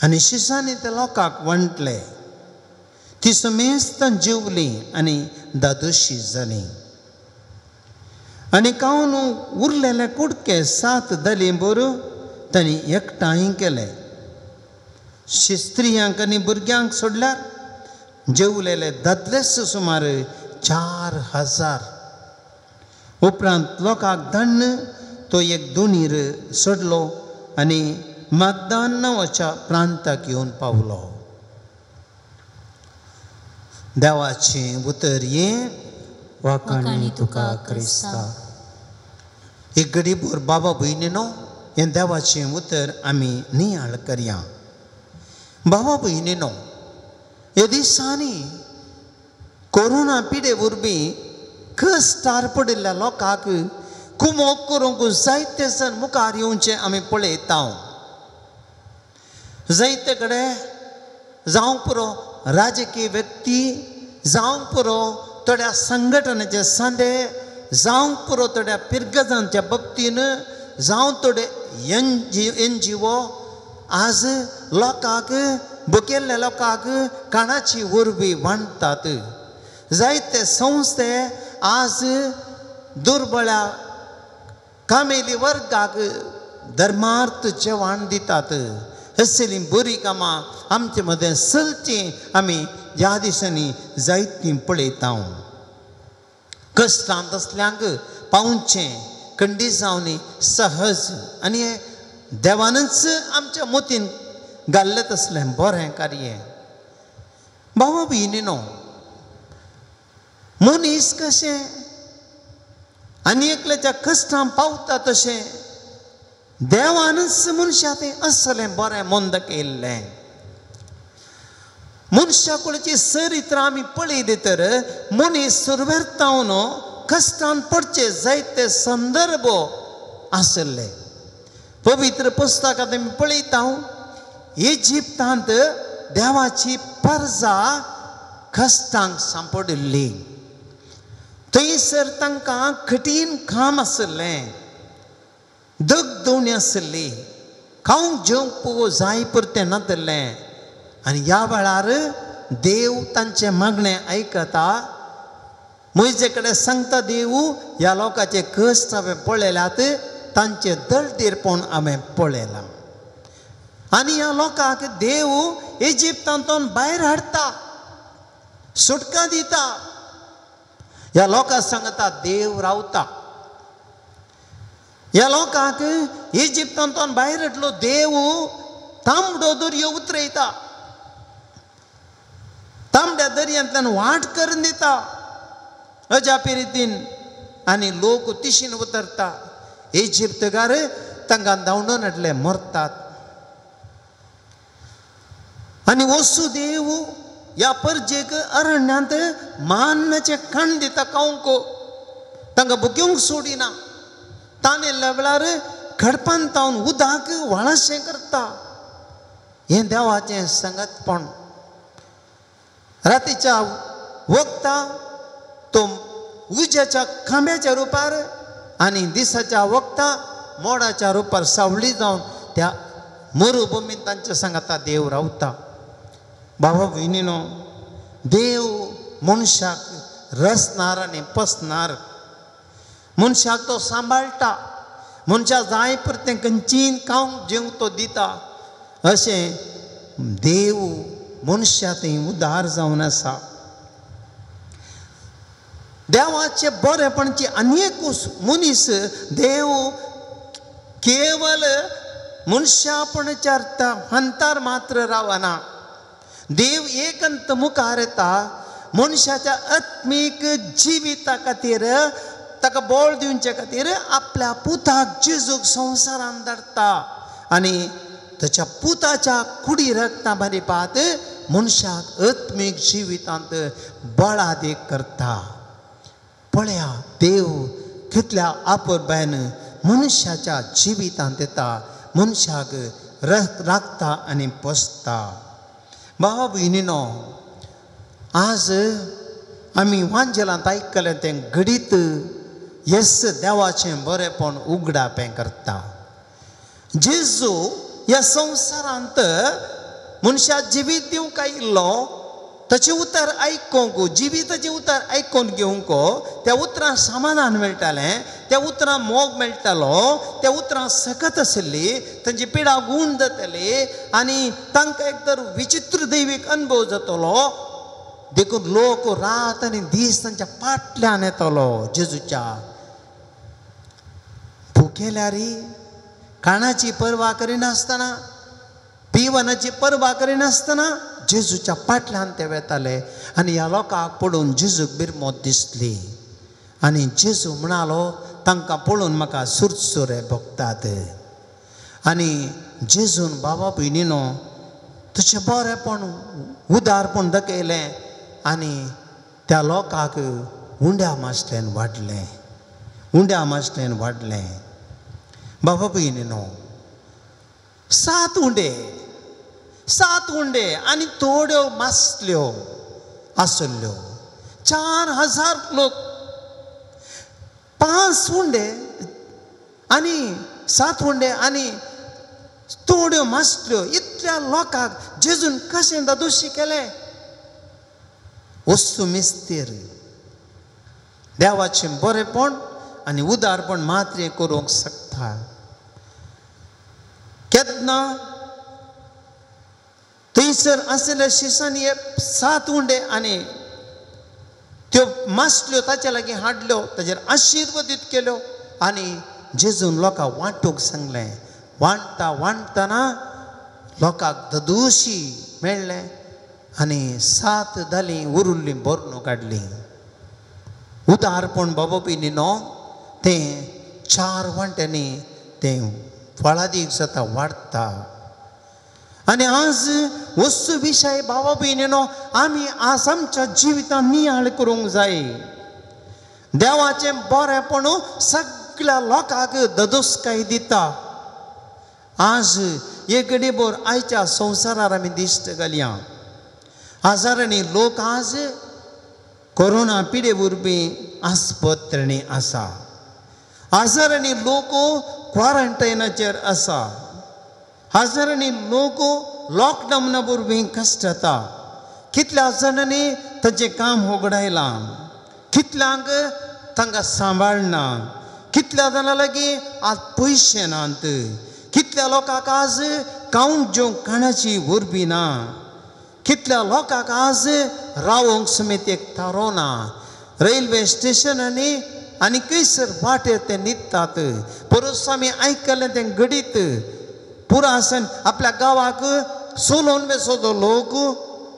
आनी शिसांनी ते लोकांक वांटले. ती समेस्तां जेवलीं आनी दादोशी जालीं. आनी खावन उरलेले कुडके 7 दलिंबर तांणी एकठांय केले. स्त्रियांक आनी भुरग्यांक सोडल्यार जेवलेले दादलेच सुमार 4000. उपरांत लोकांक धाडून तो एक दोनीर सोडलो आनी मागदान नांवाच्या प्रांताक येवन पावलो. देवाचें उतर हें. वाखाणी तुका क्रिस्ता. एक गडीभर बाबा भयणीनो हें देवाचें उतर आमी नियाळ करया. बाबा भयणीनो, ह्या दिसांनी कोरोना पिडे वरवीं कश्टार पडिल्ल्या लोकांक कुमोक करूंक जायते जाण मुखार येवचें आमी पळयता. जायते कडेन जावंक पुरो राजकीय व्यक्ती, जावंक पुरो थोड्या संघटनेचे सांदे, जावंक पुरो थोड्या पिरगजांच्या बाबतीन, जावं थोडे NGO आज लोकांक भुकेल्ल्या लोकांक काणाची वरवीं वांटतात. जायते संस्थे आज दुर्बळ्या कामेली वर्गाक धर्मार्थ जेवण दितात. असलीं बरीं कामां आमचे मदें चलचीं आमी ह्या दिसांनी जायतीं पळयता. कश्टांत आसल्यांक पावचें कंडिसांनी सहज आनी देवानच आमच्या मोतीन घाल्लें तसलें बरें कार्य. भावा भयणीनो, मनीस कशें आनी एकल्याच्या कश्टां पावता तशें देवानच मनशा तें असलें बरें मंद केल्लें. मनशा कुळची चरित्र आमी पळयली तर मनीस सुरवेरतावन कश्टान पडचे जायते संदर्भ आसले. पवित्र पुस्तकांत आमी पळयता इजिप्तांत देवाची परजा कश्टांक सांपडिल्ली. थंयसर तांकां कठीण काम आसलें, दगदवणी आसली, खावंक जेवंक जाय पुरतें नातलें. आनी ह्या वेळार देव तांचें मागणें आयकता. म्हजे कडेन सांगता देव, ह्या लोकांचे कश्ट हांवें पळयल्यात, तांचें दळदीरपण हांवें पळयलां. आनी ह्या लोकांक देव इजिप्तांतून भायर हाडटा, सुटका दिता. ह्या लोकांक सांगता देव रावता. ह्या लोकांक इजिप्तांतून भायर हाडलो देव तांबडो दर्यो उतरयता, तांबड्या दर्यांतल्यान वाट करून दिता अजापी रितीन आनी लोक तिशीन उतरता. इजिप्तकार तांकां धांवडून हाडले, मरतात. आनी वसू देव ह्या परजेक अरण्यांत मान्नाचें खाण दिता खावंक, तांकां भुकेवंक सोडिना. तानेल्ल्या वेळार खडपान तावन उदक व्हाळाशें करता. हें देवाचें संगतपण. रातीच्या वखता तो उज्याच्या खांब्याच्या रुपार आनी दिसाच्या वखता मोडाच्या रुपार सावळी जावन त्या मरुभुमीन तांच्या सांगाता देव रावता. बाबा भयणीनो, देव मनशाक रसणार आनी पसणार, मनशाक तो सांबाळटा, मनशाक जाय पुरतें खंयचीन खावंक जेवंक तो दिता. अशें देव मनशा थंय उदार जावन आसा. देवाचे बरेपणची आनी एक मनीस देव केवल मनशापणाच्या हंतार मात्र रावना. देव एकंत मुखार येता मनशाच्या आत्मीक जिविता खातीर, ताका बळ दिवचे खातीर आपल्या पुताक जेजूक संवसारान धाडटा आनी ताच्या पुताच्या कुडी रक्ता मारिपात मनशाक आत्मीक जिवितांत बळादीक करता. पळया देव कितल्या आपुरबायन मनशाच्या जिवितांत येता, मनशाक राखता आनी पोसता. भावा भयणीनो, आज आमी वांजेलांत आयकलें तें घडीत येस देवाचें बरेंपण उगडापें करता. जेजू ह्या संवसारांत मनशाक जिवीत दिवंक आयिल्लो, ताचें उतर आयकूंक, जिविताचें उतर आयकून घेवंक, त्या उतरां समाधान मेळटालें, त्या उतरां मोग मेळटालो, त्या उतरां सकत आशिल्ली, तांची पिडा गूण जाताली आनी तांकां एक तर विचित्र दैवीक अनुभव जातलो. देखून लोक रात आनी दीस तांच्या फाटल्यान येतलो जेजूच्या. भुकेल्यारी खाणाची पर्वा करिनासतना, पिवनाची पर्वा करिनासतना जेजूच्या फाटल्यान ते वेताले आनी ह्या लोकांक पळोवन जेजूक बिरमोत दिसली आनी जेजू म्हणालो, तांकां पळोवन म्हाका सुरसुरे भोगतात. आनी जेजून बाबा भयणीनो तुजें बरेंपण उदारपण दाखयलें आनी त्या लोकांक उंड्या मासल्यान वाडलें. उंड्या मासलेन वाडलें. बाबा भयणीनो, 7 उंडे, 7 उंडे आनी थोड्यो मासल्यो आसल्यो. 4000 लोक, 5 उंडे आनी 7 उंडे आनी थोड्यो मासल्यो, इतल्या लोकांक जेजून कशें दादोशी केलें? वस्तू मिस्तेर देवाचें बरेपण आनी उदारपण मात्र करूंक शकता. केन्ना थंयसर आशिल्ल्या शिसांनी 7 उंडे आनी त्यो मासल्यो ताच्या लागीं हाडल्यो, ताचेर आशिर्वादीत केल्यो आनी जेजून लोकांक वांटूंक सांगलें. वांटता वांटतना लोकांक ददोशी मेळ्ळें आनी 7 दालीं उरुल्लीं भरून काडलीं. उदारपण बाबा भयणीनो तें 4 वांट्यांनी तें फळादीक जाता, वाडटा. आनी आज वस्तू विशय बाबा भयणीनो आमी आज आमच्या जिवितांत नियाळ करूंक जाय. देवाचें बरेंपण सगळ्या लोकांक ददोसकाय दिता. आज एक घडीभर आयच्या संवसारार आमी दिश्ट घालया. हजारांनी लोक आज कोरोना पिडे वरवीं आस्पत्रेंनी आसा. हजारांनी लोक क्वॉरंटायनाचेर आसा. हजारांनी लोक लॉकडावना वरवीं कश्ट जाता. कितल्या जाणांनी तांचें काम होगडायलां, कितल्यांक तांकां सांबाळना, कितल्या जाणां लागीं आज पयशे नात, कितल्या लोकांक आज खावंक जेवंक खाणाची वरवीं ना, कितल्या लोकांक आज रावंक समेत एक थारो ना. रेल्वे स्टेशनांनी आनी खंयसर वाटेर ते न्हिदतात. परस आमी आयकलें तें घडीत पुरा आसन आपल्या गांवाक सोलोवन बेसो लोक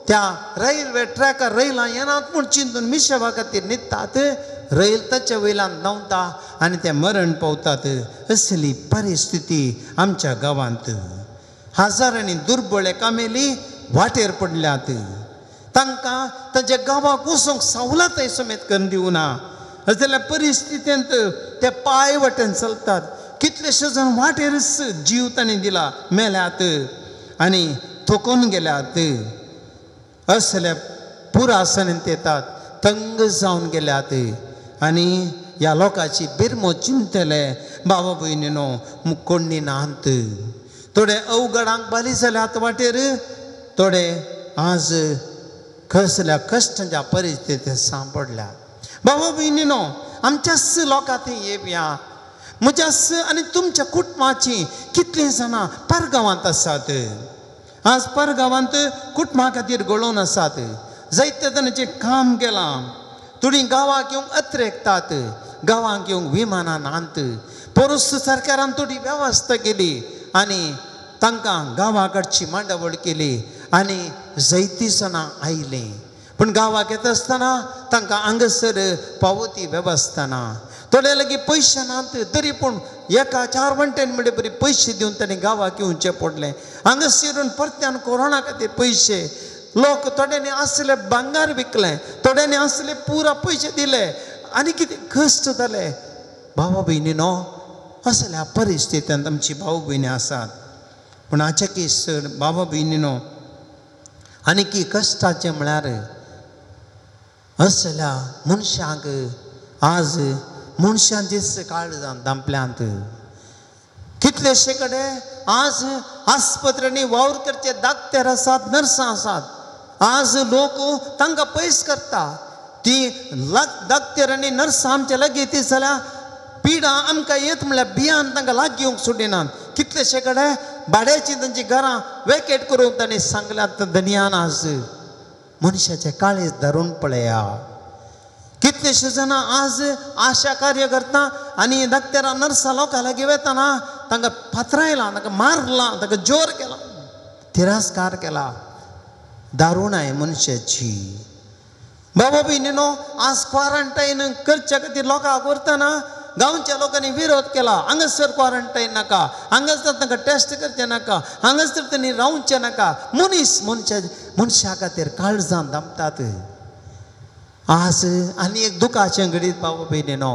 त्या रेल्वे ट्रॅकार रैलां येनात म्हूण चिंतून मिशेवा खातीर न्हिदतात. रैल ताच्या वयल्यान धांवता आनी ते मरण पावतात. असली परिस्थिती आमच्या गांवांत. हजारांनी दुर्बळे कामेली वाटेर पडल्यात. तांकां तांच्या गांवाक वचूंक सवलतय समेत करून दिवना. असल्या परिस्थितींत ते पांय वाटेन चलतात. कितलेशे जाण वाटेरच जीव तांणी दिला, मेल्यात आनी थकून गेल्यात. असल्या पुरासनेंत येतात, तंग जावन गेल्यात. आनी ह्या लोकांची बिरमो चिंतले बाबा भयणीनो कोण्णी नात. थोडे अवघडांक बाली जाल्यात वाटेर, थोडे आज कसल्या कश्टांच्या परिस्थितींत सांपडल्यात. बाबा भयणीनो, आमच्याच लोकां थंय येवया. म्हज्याच आनी तुमच्या कुटुंबाची कितलीं जाणां परगांवांत आसात. आज परगांवांत कुटुंबा खातीर गळोवन आसात. जायते जाणांचें काम केलां. थोडीं गांवाक येवंक अत्रेकतात, गांवांक येवंक विमानां नात. परस सरकारान थोडी वेवस्था केली आनी तांकां गांवाकडची मांडावळ केली आनी जायतीं जाणां आयलीं. पूण गांवाक येता आसतना तांकां हांगासर पावती वेवस्था ना. थोडे लागीं पयशे नात तरी पूण एका 4 वांट्यान म्हणले बरी पयशे दिवन तांणी गांवाक येवचें पडलें. हांगासर परत्यान कोरोना खातीर पयशे लोक थोड्यांनी आसले भांगर विकलें, थोड्यांनी आसले पुरा पयशे दिले आनी कितें कश्ट जाले. भावा भयणीनो, असल्या परिस्थितींत आमची भाव भयणी आसात. पूण हाचे चड बाबा भयणीनो आनी की कश्टाचें म्हळ्यार असल्या मनशांक आज मनशांचीच काळजान धांपल्यांत. कितलेशे कडेन आज आस्पत्र्यांनी वावर करचे डाक्टर आसात, नर्सां आसात. आज लोक तांकां पयस करता. ती डाक्टर आनी नर्सां आमच्या लागीं येत जाल्यार पिडा आमकां येत म्हणल्यार भियान तांकां लागीं येवंक सोडिनात. कितलेशे कडेन भाड्याची तांची घरां वेकेट करूंक तांणी सांगल्यात. धनयान आज मनशाचें काळीज धरून पळया. कितलेशे जाणां आज आशा कार्य करता आनी डाक्टरां नर्सां लोकां लागीं वतना तांकां फातरायलां, तांकां मारलां, तांकां जोर केला, तिरस्कार केला. दारुणाय मनशाची. बाबा भयणीनो, आज क्वॉरंटायन करच्या खातीर लोकांक व्हरतना गांवच्या लोकांनी विरोध केला. हांगासर क्वॉरंटायन नाका, हांगासर तांकां टेस्ट करचें नाका, हांगासर तांणी रावचें नाका. मनीस मनशा खातीर काळजान धांपतात. आज आनी एक दुखाचें घडीत बाबा भयणीनो,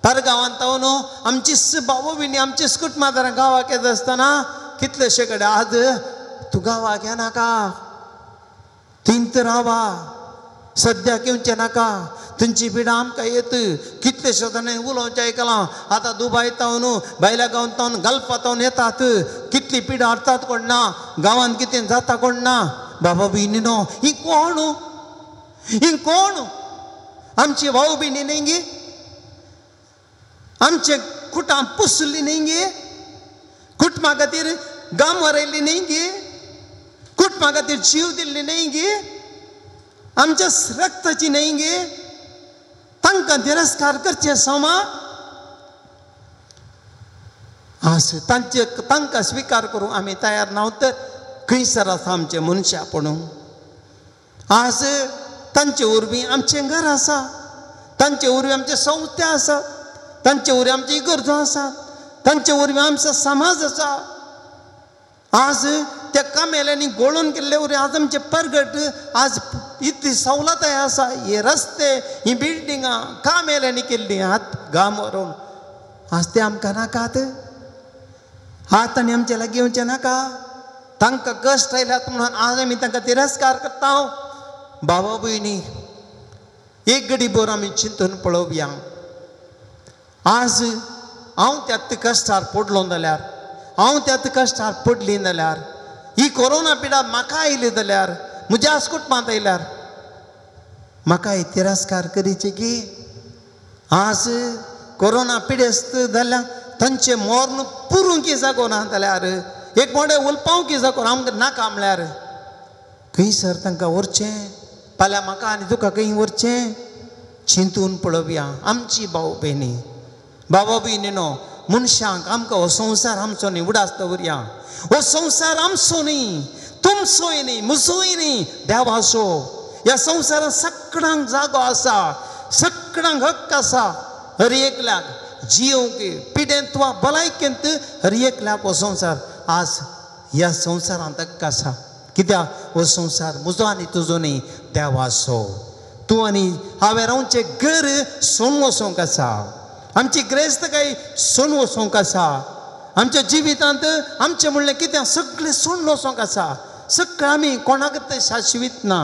परगांवांत तावन आमचीच भाव भयणी आमचीच कुटुंबादारां गांवाक येता आसतना कितलेशे कडेन आज तूं गांवाक येनाका, थंयच रावा, सद्याक येवचें नाका, थंयची पिडा आमकां येत. कितलेशे जाणांनी उलोवचें आयकलां, आतां दुबाय तावन भायल्या गांवांत तावन गल्फा तावन येतात, कितली पिडा हाडटात कोण ना, गांवांत कितें जाता कोण ना. बाबा भयणीनो, ही कोण, ही कोण आमची भाव भयणी न्ही गे, आमचे कुटां पुसली न्ही गे, कुटुंबा खातीर गाम वरयल्ली न्ही गे, कुटुंबा खातीर जीव दिल्ली न्ही गे, आमच्या रक्ताची न्ही गे, तांकां तिरस्कार करचे समा आस तांचे तांकां स्विकार करूंक आमी तयार ना तर खंयसर आसा आमचें मनशापण. आज तांचे वरवीं आमचें घर आसा, तांचे वरवीं आमचे संस्था आसा, तांचे वरवीं आमची इगर्जो आसा, तांचे वरवीं आमचो समाज आसा. आज त्या कामेल्यांनी गोळून केल्ले वरवीं आज आमचें परगट आज इतली सवलताय आसा. हे रस्ते, ही बिल्डिंगां कामेल्यांनी केल्लीं हात घाम व्हरून, आज ते आमकां नाकात, हात आनी आमचे लागीं येवचें नाका. तांकां कश्ट आयल्यात म्हणून आज आमी तांकां तिरस्कार करता. बाबा भयणी, एक घडी भर आमी चिंतून पळोवया, आज हांव त्यात कश्टार पडलो जाल्यार, हांव त्यात कश्टार पडली जाल्यार, ही कोरोना पिडा म्हाका आयली जाल्यार, म्हज्या कुटुंबांत आयल्यार म्हाका तिरस्कार करीचे की? आज कोरोना पिडेस्त जाल्यार तांचें मर्ण पुरूंक की जागो ना जाल्यार, एक मोडे उलपावंक की जागो आमकां नाका म्हळ्यार खंयसर तांकां व्हरचें? फाल्यां म्हाका आनी तुका खंय व्हरचें? चिंतून पळोवया आमची भाव भयणी. बाबा भयणीनो, मनशांक आमकां हो संवसार आमचो न्ही, उडास दवरया, हो संवसार आमचो न्ही, तुमचोय न्ही, म्हजोय न्ही, देवाचो. ह्या संवसारांत सगळ्यांक जागो आसा, सगळ्यांक हक्क आसा, हर एकल्याक जियोंक पिडेंत वा भलायकेंत हर एकल्याक हो संवसार आज ह्या संवसारांत हक्क आसा. कित्याक हो संवसार म्हजो आनी तुजो न्ही, देवाचो. तूं आनी हांवें रावचें घर सोडून वचोंक आसा, आमची ग्रेस्तकाय सोडून वचोंक आसा, आमच्या जिवितांत आमचें म्हणलें कितें सगळें सोडून वचोंक आसा. सगळें आमी कोणाक शाश्वीत ना.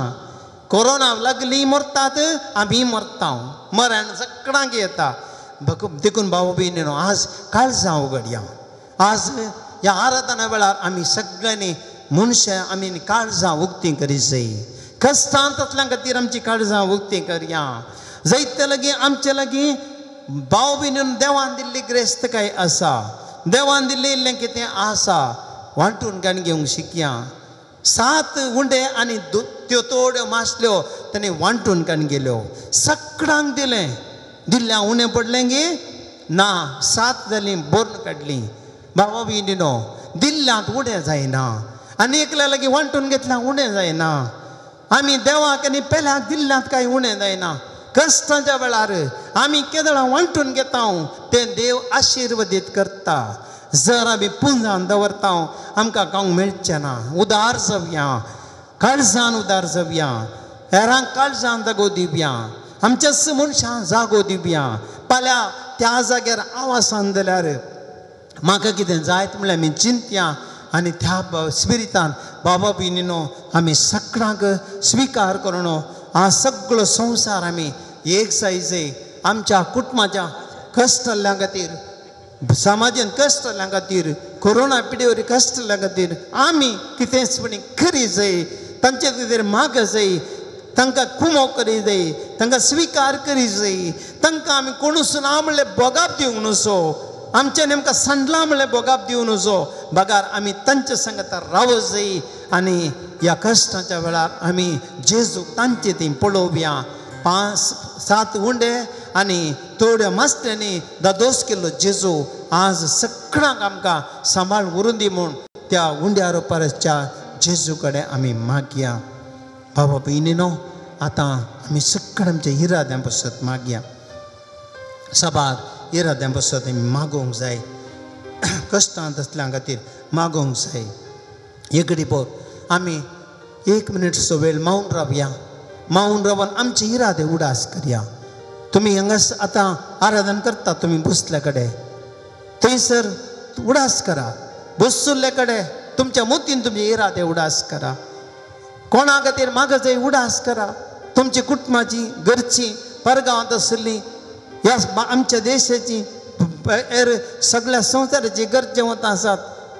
कोरोना लागली मरतात, आमी मरता, मरण सगळ्यांक येता. देखून भाव भयणीनो, आज काळजां उगडया. आज ह्या आराधना वेळार आमी सगळ्यांनी मनशां आमी काळजां उक्तीं करी जाय. कश्टांत आसल्या खातीर आमची काळजां उक्तीं करया. जायते लागीं आमचे लागीं भाव भयणीन देवान दिल्ली ग्रेस्तकाय आसा, देवान दिल्ली इल्लें कितें आसा, वांटून काडून घेवंक शिकया. 7 उंडे आनी त्यो थोड्यो मासल्यो ताणें वांटून काडून गेल्यो, सगळ्यांक दिलें. दिल्ल्या उणें पडलें गे ना, 7 जालीं भरून काडलीं. बाबा भयणीनो, दिल्ल्यांत उणें जायना आनी एकल्या लागीं वांटून घेतल्या उणें जायना. आमी देवाक आनी पेल्याक दिल्ल्यांत कांय उणें जायना. कश्टांच्या वेळार आमी केदळां वांटून घेता तें देव आशिर्वदीत करता. जर आमी पुंजान दवरता आमकां खावंक मेळचें ना. उदार जावया, काळजान उदार जावया, हेरांक काळजान जागो दिवया, आमच्याच मनशांक जागो दिवया. फाल्यां त्या जाग्यार आवासान जाल्यार म्हाका कितें जायत म्हणल्यार आमी चिंतया आनी त्या स्पिरितान बाबा भयणीनो आमी सगळ्यांक स्विकार करून आज सगळो संवसार आमी एक सायजे आमच्या कुटुंबाच्या कश्ट जाल्ल्या खातीर, समाजान कश्ट जाल्ल्या खातीर, कोरोना पिडेवर कश्ट जाल्ल्या खातीर आमी कितेंच पणी करी जाय, तांचे खातीर माग जाय, तांकां कुमो करी जाय, तांकां स्विकार करी जाय. तांकां आमी कोणूच ना म्हणल्यार बोगाप दिवंक न्हू, आमच्या नेमकां सांडलां म्हणल्यार बोगाप दिवं न्हू, बगार आमी तांच्या सांगता रावो जाय. आनी ह्या कश्टाच्या वेळार आमी जेजूक तांचे थंय पळोवया. 5 7 उंडे आनी थोड्या मास्त्यांनी दादोस केल्लो जेजू आज सगळ्यांक आमकां सांबाळ उरूं दी म्हूण त्या उंड्या रोपारच्या जेजू कडेन आमी मागया. बाबा भयणीनो, आतां आमी सगळ्या आमच्या इराद्यां पसत मागया, साबार इराद्यां पसत आमी मागोवंक जाय, कश्टांत आसल्या खातीर मागोवंक जाय. एक भर आमी 1 मिनिटसो वेळ मावन रावया, मावन रावन आमचे इरादे उडास करया. तुमी हांगा आतां आराधन करता, तुमी बसल्या कडेन थंयसर उडास करा, बसुल्ले कडेन तुमच्या मोतीन तुमचे इरादे उडास करा, कोणा खातीर मागजय उडास करा, तुमची कुटुंबाची घरची परगांवांत आशिल्ली ह्या आमच्या देशाची सगळ्या संवसाराची गरजे वता आसात.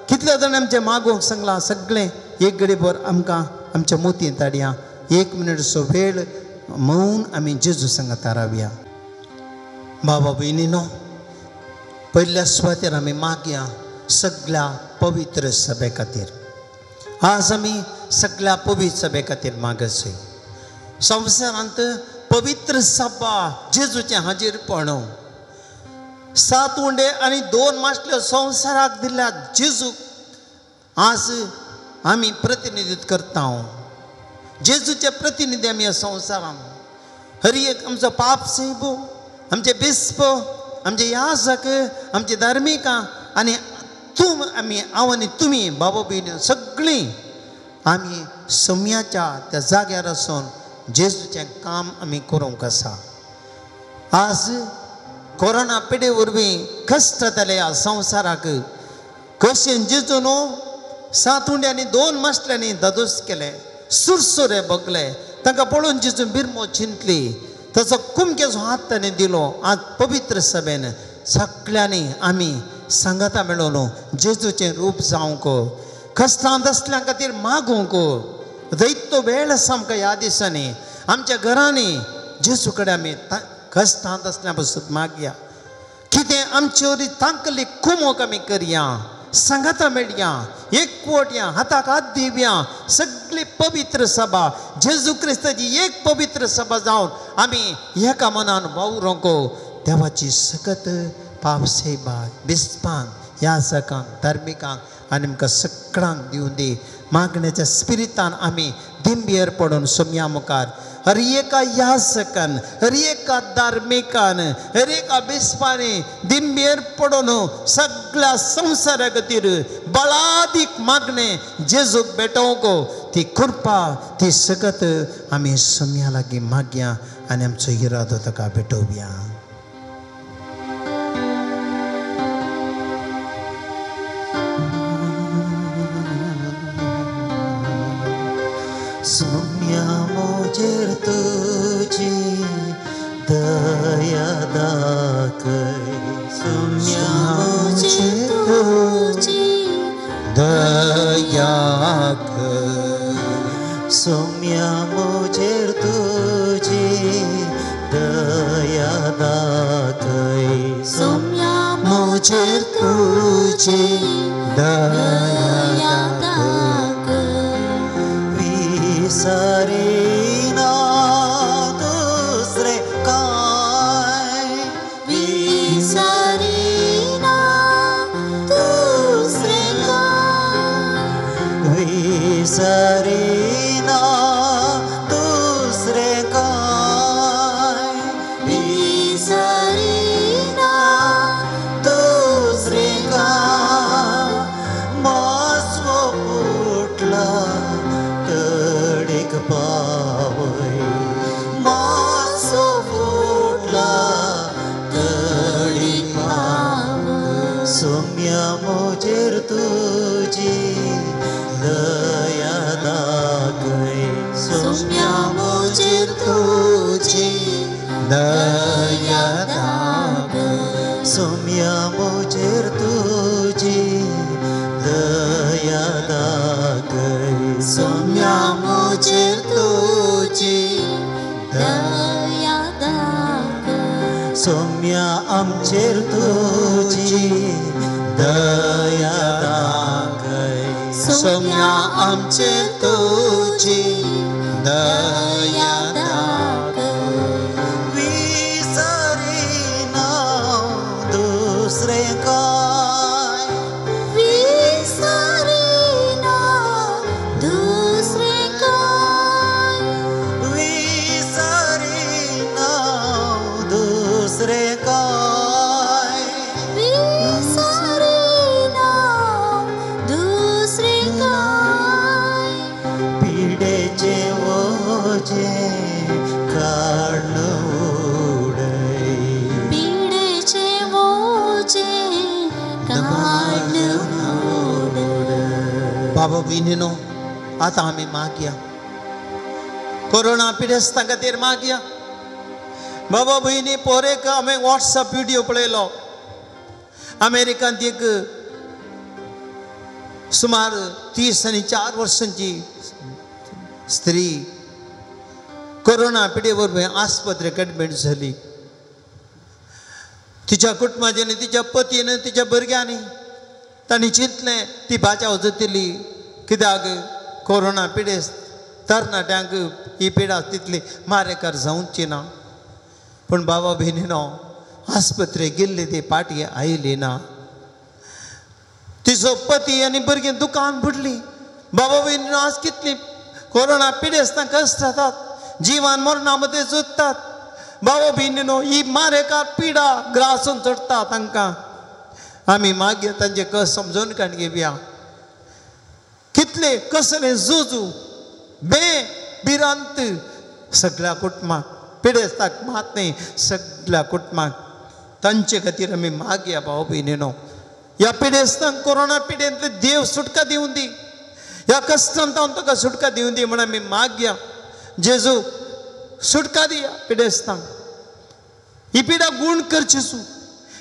कितले जाण आमचे मागूंक सांगलां सगळें एक घडीभर आमकां आमच्या मोतीन धाडया. एक मिनटसो वेळ मौन आमी जेजू सांगता रावया. बाबा भयणीनो, पयल्या सुवातेर आमी मागया सगळ्या पवित्र सभे खातीर. आज आमी सगळ्या पवित्र सभे खातीर मागसय. संवसारांत पवित्र सभा जेजूचें हाजीरपण, 7 उंडे आनी 2 मासल्यो संवसाराक दिल्या जेजूक आज आमी प्रतिनिधित्व करता. जेजूचे प्रतिनिधी आमी ह्या संवसारान. हर एक आमचो पाप सेबो, आमचे बिस्प, आमचे याजक, आमचे धार्मिकां आनी तूं आमी हांव आनी तुमी बाबा भयणी सगळीं आमी सम्याच्या त्या जाग्यार आसून जेजूचें काम आमी करूंक आसा. आज कोरोना पिडे वरवीं कश्ट जाले ह्या संवसाराक. कशें जेजू न्हू 7 उंडे आनी 2 मासल्यांनी दादोस केले, सुरसुरे भोगले, तांकां पळोवन जेजू बिरमो चिंतली, ताचो कुमकेचो हात ताणें दिलो. आज पवित्र सभेन सगळ्यांनी आमी सांगाता मेळोवन जेजूचें रूप जावंक, कश्टांत आसल्या खातीर मागूंक दैत्य वेळ आसा आमकां ह्या दिसांनी. आमच्या घरांनी जेजू कडेन आमी कश्टांत आसल्या पसून मागया, कितें आमचे वरी तांकली कुमोक आमी करया, सांगाता मेळया, एकवटया, हाताक हात दिवया. सगळी पवित्र सभा जेजू क्रिस्ताची एक पवित्र सभा जावन आमी एका मनान वावरूंक देवाची सकत पाप सेवा बिस्पांक, याजकांक, धार्मिकांक आनी आमकां सगळ्यांक दिवन दी. मागण्याच्या स्पिरितान आमी दिंबेर पडून सोम्या मुखार हर एका याजकान, हर एका धार्मिकान, हर एका बिस्पानी दिंबेर पडून सगळ्या संवसारा खातीर बळादीक मागणे जेजूक भेटोवंक ती कृपा ती सकत आमी सोम्या लागीं मागया आनी आमचो इरादो ताका भेटोवया. सुम्या मोजेर तुझी दया दाखय, सुम्या मोजेर तुझी दया कर, सुम्या मोजेर तुझी दया दाखय, सुम्या मोजेर तुझी दया दाखय. विसरिना दुसरे काय, विसरिना दुसरे काय, विसरिना दुसरे काय, विसरिना दुसरे काय. मासवो फुटला तडीक पावय, मासो फुटला तडीक पावय. सुम्या मोजेर तुझी दया दाखय, सुम्या मोजेर तुझी दया दाखय, सुम्या मोजेर तुझी दया दाखय, सुम्या मोजेर तुझी दया दाखय, सुम्या आमचेर तुझी दया दाखय, सुम्या आमचेर तुझी दया दाखय. विसरिना दुसरे काय, विसरिना दुसरे काय, विसरिना दुसरे काय, विसरिना दुसरे काय. पिडेचे ओझे बाबा भयणीनो, आतां आमी मागया कोरोना पिडेस्तां खातीर मागया. बाबा भयणी, पोरेक हांवें वॉट्सएप विडियो पळयलो. अमेरिकांत एक सुमार 30 आनी 4 वर्सांची स्त्री कोरोना पिडे वरवीं आस्पत्रेक एडमीट जाली. तिच्या कुटुंबाच्यानी, तिच्या पतीन, तिच्या भुरग्यांनी तांणी चिंतलें ती बाजाव जातली, कित्याक कोरोना पिडेस्त तरणाट्यांक ही पिडा तितली मारेकार जावची ना. पूण बाबा भयणीनो, आस्पत्रेक गेल्ली ती पाटी आयली ना. तिचो पती आनी भुरगीं दुकान बुडली. बाबा भयणीनो, आज कितली कोरोना पिडेस्तां कश्ट जातात, जिवान मरणा मदें झुजतात. बाबा भयणीनो, ही मारेकार पिडा ग्रासून चडटा तांकां. आमी मागीर तांचे कस समजून काड घेवया. कितले कसले झुजू बे भिरांत सगळ्या कुटुंबाक, पिडेस्ताक मात न्ही, सगळ्या कुटुंबाक. तांचे खातीर आमी मागया भाव भयणीनो, ह्या पिडेस्तांक कोरोना पिडेंतले देव सुटका दिवं दी, ह्या कश्टांत तुका सुटका दिवं दी म्हण आमी मागया. जेजू सुटका दिया पिडेस्तांक, ही पिडा गूण करची सू.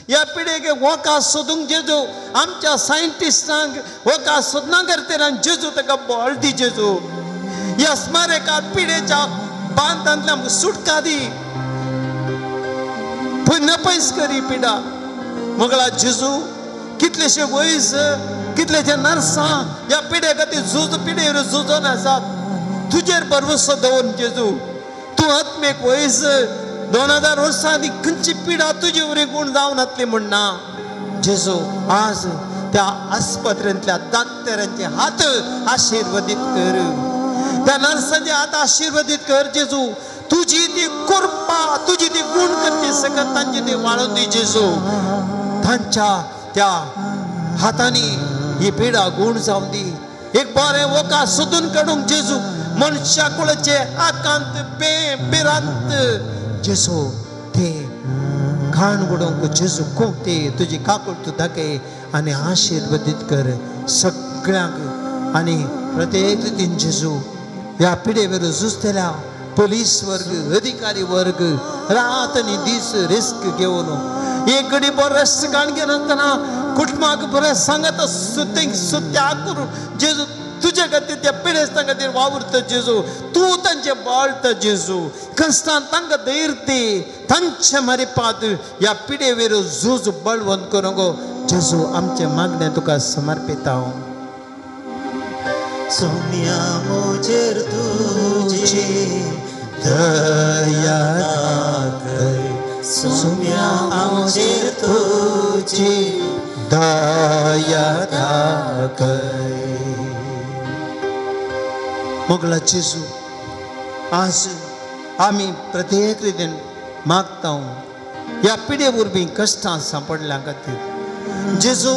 ह्या पिडेक वखद सोदूंक जेजू आमच्या सायंटिस्टांक वखद सोदना करतना जेजू ताका बळ दी. जेजू ह्या स्मारका पिडेच्या बांदांतल्या आमकां सुटका दी, पय नपयस करी पिडा. मोगळा जेजू, कितलेशे वयस, कितलेशे नर्सां ह्या पिडे खातीर झुज पिडेर झुजोन आसात. तुजेर भरवसो दवरून जेजू, तूं आत्मेक वयस 2000 वर्सां आदी खंयची पिडा तुजे वरी गूण जावन नातली म्हण ना. जेजू आज त्या आस्पत्रेंतल्या दाक्तरांचे हात आशिर्वादीत कर, त्या नर्सांचे हात आशिर्वादीत कर जेजू. तुजी ती कृपा, तुजी ती गूण करची सकत तांची ती वाळून दी जेजू. तांच्या त्या हातांनी ही पिडा गूण जावन दी. एक बरें वखद सोदून काडूंक जेजू मनशा कुळाचे आकांत बे भिरांत जेजू ते खाण उडोवंक जेजू कोंकते तुजी काकूळ तूं दाखय आनी आशिर्वादीत कर सगळ्यांक. आनी प्रत्येक रितीन जेजू ह्या पिडे वेर झुजतल्या पोलीस वर्ग, अधिकारी वर्ग रात आनी दीस रिस्क घेवन एक घडी बरो रेस्ट काण घेनासतना कुटुंबाक बरें सांगत सुत्याग करून जेजू तुजे खातीर त्या पिडेस्तां खातीर वावुरता जेजू. तूं तांचें बळटा जेजू, कश्टान तांकां धैर्य दी, तांचे मरिपात ह्या पिडे वेर झूज बळवंत करूंक जेजू. आमचें मागणें तुका समर्पिता. सोम्या म्हजेर तुजी दया दाखय, सोम्या म्हजेर तुजी दया दाखय. मोगला जेजू, आज आमी प्रत्येक रितीन मागता ह्या पिडे वरवीं कश्टां सांपडल्या खातीर. जेजू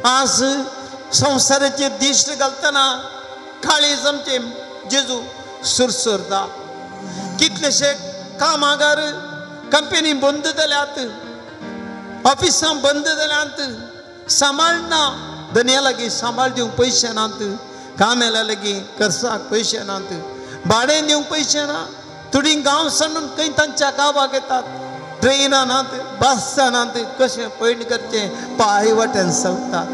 आज संवसाराचेर दिश्ट घालतना काळीज आमचें जेजू सुरसुरता. कितलेशे कामागार कंपनी बंद जाल्यात, ऑफिसां बंद जाल्यांत, सांबाळना धनया लागीं सांबाळ दिवंक पयशे नात, कामेल्या लागीं कर्साक पयशे नात, भाडें दिवंक पयशे ना. थोडीं गांव सांडून खंय तांच्या गांवाक येतात, ट्रेनां नात, बसां नात, कशें पयण करचें पांय वाटेन चलतात.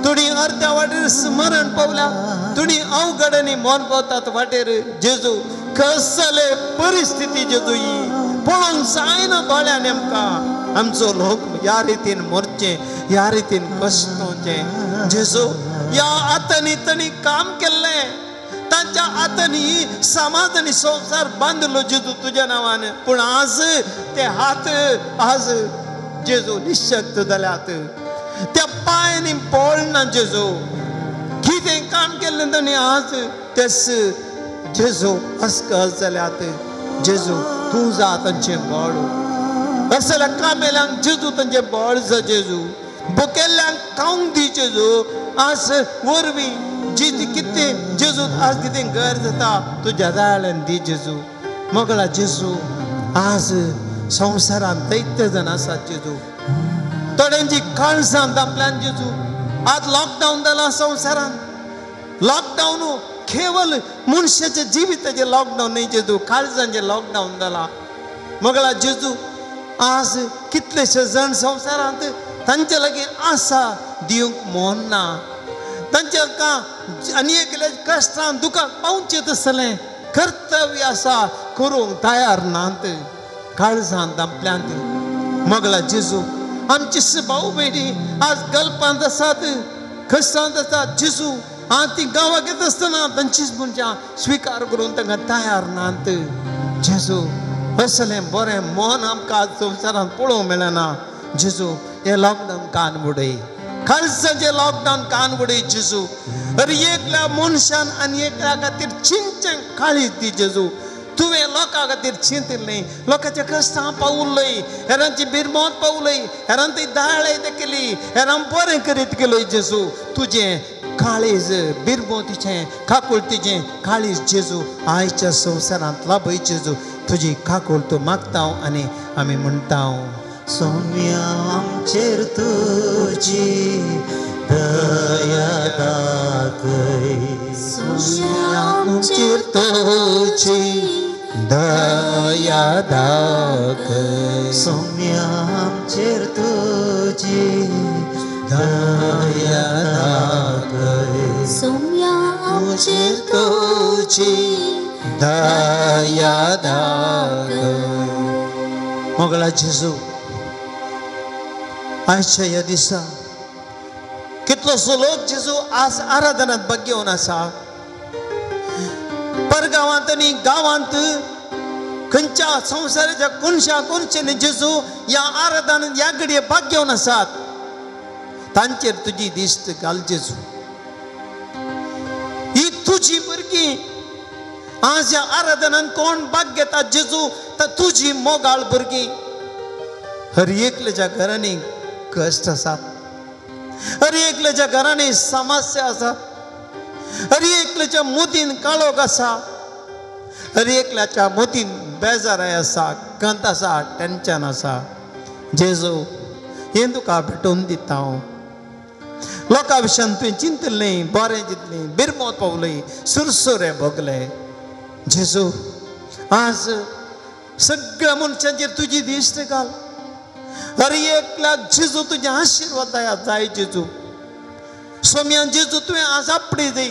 थोडीं अर्द्या वाटेर स्मरण पावल्या, थोडीं अवघडांनी मरण पावतात वाटेर. जेजू कसले परिस्थिती जेजू ही पळोवंक जायना दोळ्यान आमकां. आमचो लोक ह्या रितीन मरचें, ह्या रितीन कश्टोवचें. जेजू ह्या हातांनी तांणी काम केल्लें, तांच्या हातांनी समाज आनी संवसार बांदलो जेजू तुज्या नांवान. पूण आज ते हात आज जेजू निशक्त जाल्यात, त्या पांयांनी पळना जेजू. कितें काम केल्लें तांणी आज तेच जेजू अस्कस जाल्यात. जेजू तूं जा तांचें बळ, असल्या कामेल्यांक जेजू तांचें बळ जा जेजू, बुकेल्ल्यांक खावंक दी जेजू. आज वरवीं जी कितें जेजू आज कितें गरज जाता तुज्या दाळ्यान दी जेजू. मोगळा जेजू, आज संवसारांत दैत्य जाण आसात जेजू, थोड्यांची काळजां दापल्यान जेजू. आज लॉकडावन जाला संवसारान. लॉकडावन केवल मनशाच्या जिविताचें लॉकडावन न्हय जेजू, काळजांचें लॉकडावन जाला. मगळा जेजू आज कितलेशे जाण संवसारांत तांचे लागीं आसा दिवंक मन ना. तांच्या आनी एकल्या कश्टान दुकान पावचें तसलें कर्तव्य आसा करूंक तयार नात. काळजान दामप्ल्यांत. मगळा जेजू आमची भाऊ भयणी आज गल्पांत आसात, कश्टांत आसात जेजू. आज ती गांवाक येत आसतना तांचीच मनशां स्विकार करून तांकां तयार नात जेजू. असलें बरें मन आमकां आज संवसारांत पळोवंक मेळना जेजू. हें लॉकडावन कान उडय, काळजाचें लॉकडावन कान उडय जेजू. अरे एकल्या मनशान आनी एकल्या खातीर चिंतचें काळीज दी जेजू. तुवें लोकां खातीर चिंतिल्लें, लोकांच्या कश्टां पावलय, हेरांची बिरमोत पावलय, हेरान ती दाळ केली, हेरान बरें करीत गेलोय जेजू. तुजें काळीज बिरमोतीचें काकुळतीचें काळीज जेजू आयच्या संवसारांत लाभय जेजू. तुजी काकुळत मागता आनी आमी म्हणटा, सोम्या आमचेर तुजी दया दाखय. सोम्या आमचेर तुजी दया दाखय. सोम्या आमचेर तुजी दया दाखय. सोम्या आमचेर तुजी दया दाखय. मोगळा जेजू आयच्या ह्या दिसा कितलोसो लोक जेजू आज आराधनांत भाग घेवन आसा. परगांवांत आनी गांवांत खंयच्या संवसाराच्या कोनशा कोनशांनी जेजू ह्या आराधनांत ह्या घडये भाग घेवन आसात. तांचेर तुजी दिश्ट घाल जेजू. ही तुजी भुरगीं आज ह्या आराधनांत कोण भाग घेता जेजू, तर तुजी मोगाळ भुरगीं. हर एकल्याच्या घरांनी कश्ट आसात, हर एकल्याच्या घरांनी समस्या आसा, हर एकल्याच्या मोतीन काळोख आसा, हर एकल्याच्या मोतीन बेजाराय आसा, खंत आसा, टेन्शन आसा. जेजू हें तुका भेटोवन दिता हांव. लोकां विशयान तुवें चिंतलें, बरें चिंतलें, बिरमोत पावलें, सुरसुरें भोगलें जेजू. आज सगळ्या मनशांचेर तुजी दिश्ट घाल. हर एकल्याक जेजू तुजे आशिर्वाद जाय जेजू. सोम्यान जेजू तुवें आज आपडे दी.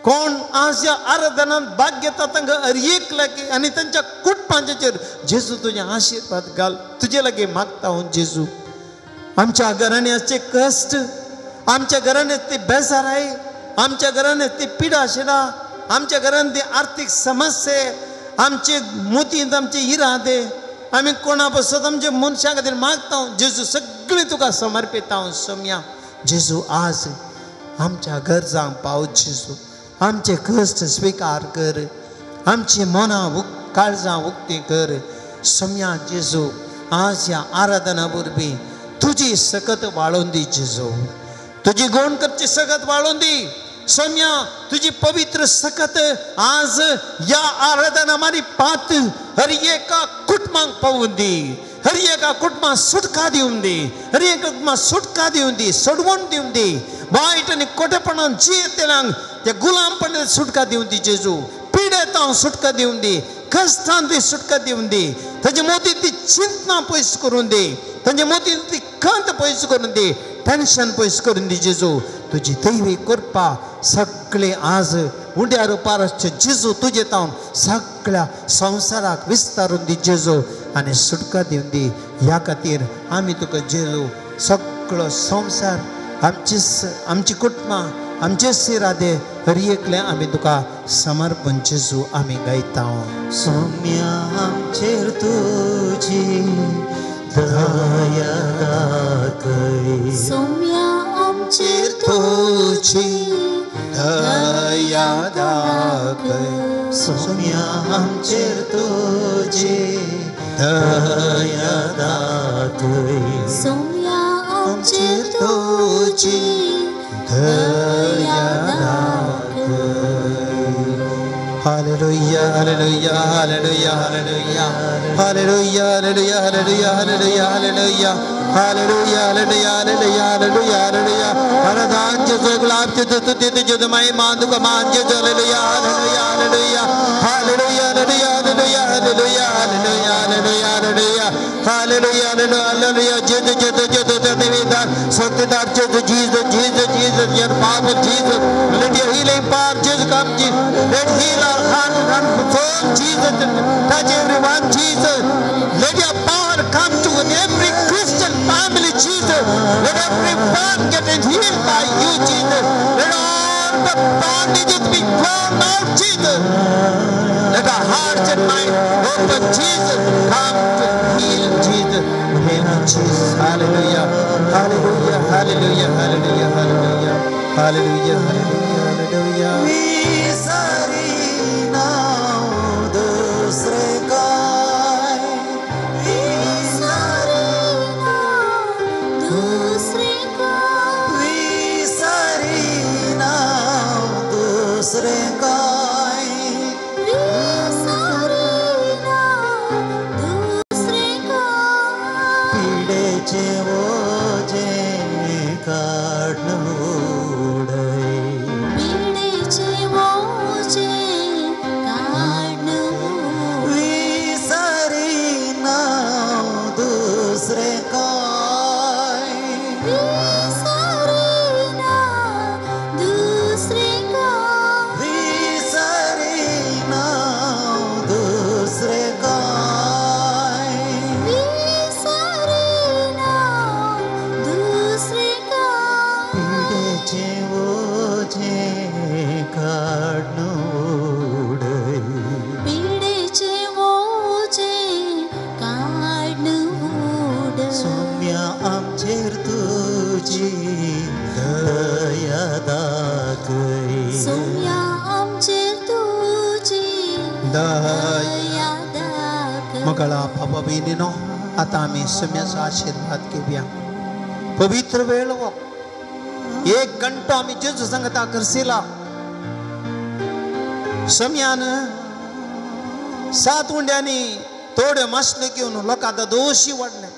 कोण आज ह्या आराधनांत भाग घेता तांकां हर एक लागीं आनी तांच्या कुटुंबांचेर जेजू तुजे आशिर्वाद घाल. तुजे लागीं मागता हांव जेजू. आमच्या घरांनी आसचे कश्ट, आमच्या घरांनी ती बेजाराय, आमच्या घरांनी ती पिडा शिडा, आमच्या घरांत ती आर्थीक समस्या, आमचे मोतींत आमचे इरादे, आमी कोणा बसत आमच्या मनशां खातीर मागता जेजू. सगळें तुका समर्पिता हांव सोम्या जेजू. आज आमच्या गरजांक पाव जेजू. आमचे कश्ट स्विकार कर, आमची मनां काळजां उक्ती कर सोम्या जेजू. आज ह्या आराधना वरवीं तुजी सकत वाळोवन दी जेजू. तुजी गुण करची सकत वाळोवन दी सोम्या. तुजी पवित्र सकत आज ह्या आराधना मारी पात हर एका कुटुंबाक पावून दी. हर एका कुटुंबाक सुटका दिवन दी, हर एका कुटुंबाक सुटका दिवन दी, सोडवण दिवन दी. वायट आनी कोटेपणान जियेतल्यांक त्या गुलामपणान सुटका दिवन दी जेजू. पिडेतांक सुटका दिवन दी, कश्टान ती सुटका दिवन दी. ताजे मोती ती चिंतना पयस करून दी, तांचे मोती ती खंत पयस करून दी, टेन्शन पयस करून दी जेजू. तुजी दैवी कृपा सगळे आज उंड्या रुपार आसचे जेजू तुजे तावन सगळ्या संवसाराक विस्तारून दी जेजू आनी सुटका दिवन दी. ह्या खातीर आमी तुका जेजू सगळो संवसार, आमची कुटुंबां, आमचे इरादे हर एकले आमी तुका समर्पण जेजू आमी गायता. सोम्या आमचेर तुजी दया दाखय. सोम्या आमचेर तुजी दया दाखय. सोम्या आमचेर तुजी दया दाखय. सोम्या आमचेर तुजी दया दाखय. Hallelujah, hallelujah, hallelujah, hallelujah, hallelujah, hallelujah, hallelujah, hallelujah, hallelujah. Hallelujah, hallelujah, hallelujah, hallelujah, hallelujah. आराधन जेजू, गुलाब जेजू, स्तुति जेजू, महिमा तुका मान जेजू. Hallelujah, hallelujah, hallelujah, hallelujah, hallelujah, hallelujah, hallelujah, hallelujah, hallelujah, hallelujah, hallelujah, hallelujah. जेजू, जेजू, जेजू, धन्यवाद शक्तिदार जेजू, Jesus, Jesus, Jesus, your power, Jesus. Let your healing power, Jesus, come, Jesus. Let heal our heart and soul, Jesus. Touch everyone, Jesus. Let your power come to every Christian family, Jesus. Let everyone get healed by you, Jesus. Let all the bondages be thrown out, Jesus. Let our hearts and minds open, Jesus. Come to heal, Jesus. Heal me, Jesus. Hallelujah. Hallelujah. Hallelujah. Hallelujah. Hallelujah. Hallelujah. Hallelujah. Hallelujah. विसरिना दुसरे काय, विसरिना दुसरे काय, विसरिना दुसरे काय, विसरिना दुसरे काय, पिडेचे ओझे काढून उडय, पिडेचे ओझे काढून विसरिना दुसरे काय, विसरिना दुसरे काय, विसरिना दुसरे काय, विसरिना दुसरे काय, पिडेचे ओझे काढून उडय, पिडेचे ओझे काढून उडय. सौम्या आमचेर तुजी दया दाखय, सौम्या आमचेर तुजी दया दाखय. मगळा बाबा भयणीनो, आतां आमी सम्याचो आशिर्वाद घेवया. पवित्र वेळ हो, एक घंटो आमी जेजू सांगता करसिला. सम्यान 7 उंड्यांनी थोड्यो मासल्यो घेवन लोक आतां दोशी वाडले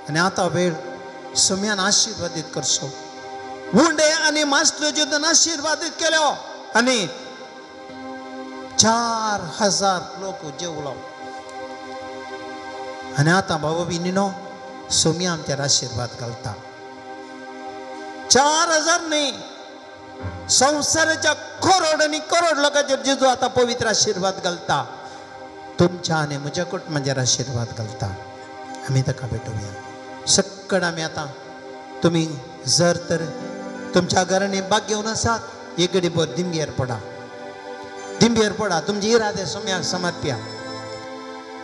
आनी आतां वेळ सम्यान आशिर्वादीत करचो. उंडे आनी मासल्यो जेजून आशिर्वादीत केल्यो आनी 4000 लोक जेवलो. आनी आतां बाबा भयणीनो, सोम्या आमचेर आशिर्वाद घालता. 4000 न्ही, संवसाराच्या करोड आनी करोड लोकांचेर जेजू आतां पवित्र आशिर्वाद घालता. तुमच्या आनी म्हज्या कुटुंबाचेर आशिर्वाद घालता. आमी ताका भेटोवया. सक्कड आमी आतां तुमी जर तर तुमच्या घरांनी बाग घेवन आसात, एक घडी भर दिमगेर पडा, दिमगेर पडा. तुमचे इरादे सोम्याक समर्प्या.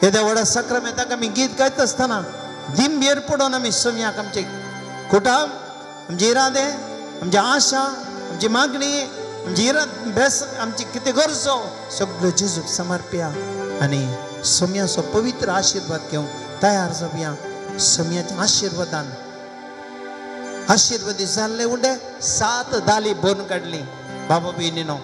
येद्या व्हडा सक्रमेंताक आमी गीत गायता आसतना दिमगेर पडून आमी सोम्याक आमचे कुटुंब, आमचे इरादे, आमची आशा, आमची मागणी, आमची इराद बेस, आमची कितें गरजो सगळ्यो जेजूक समर्प्या आनी सोम्याचो पवित्र आशिर्वाद घेवंक तयार जावया. सोम्याच्या आशिर्वादान आशिर्वादी जाल्ले उंडे 7 दाली भरून काडली. बाबा भयणीनो,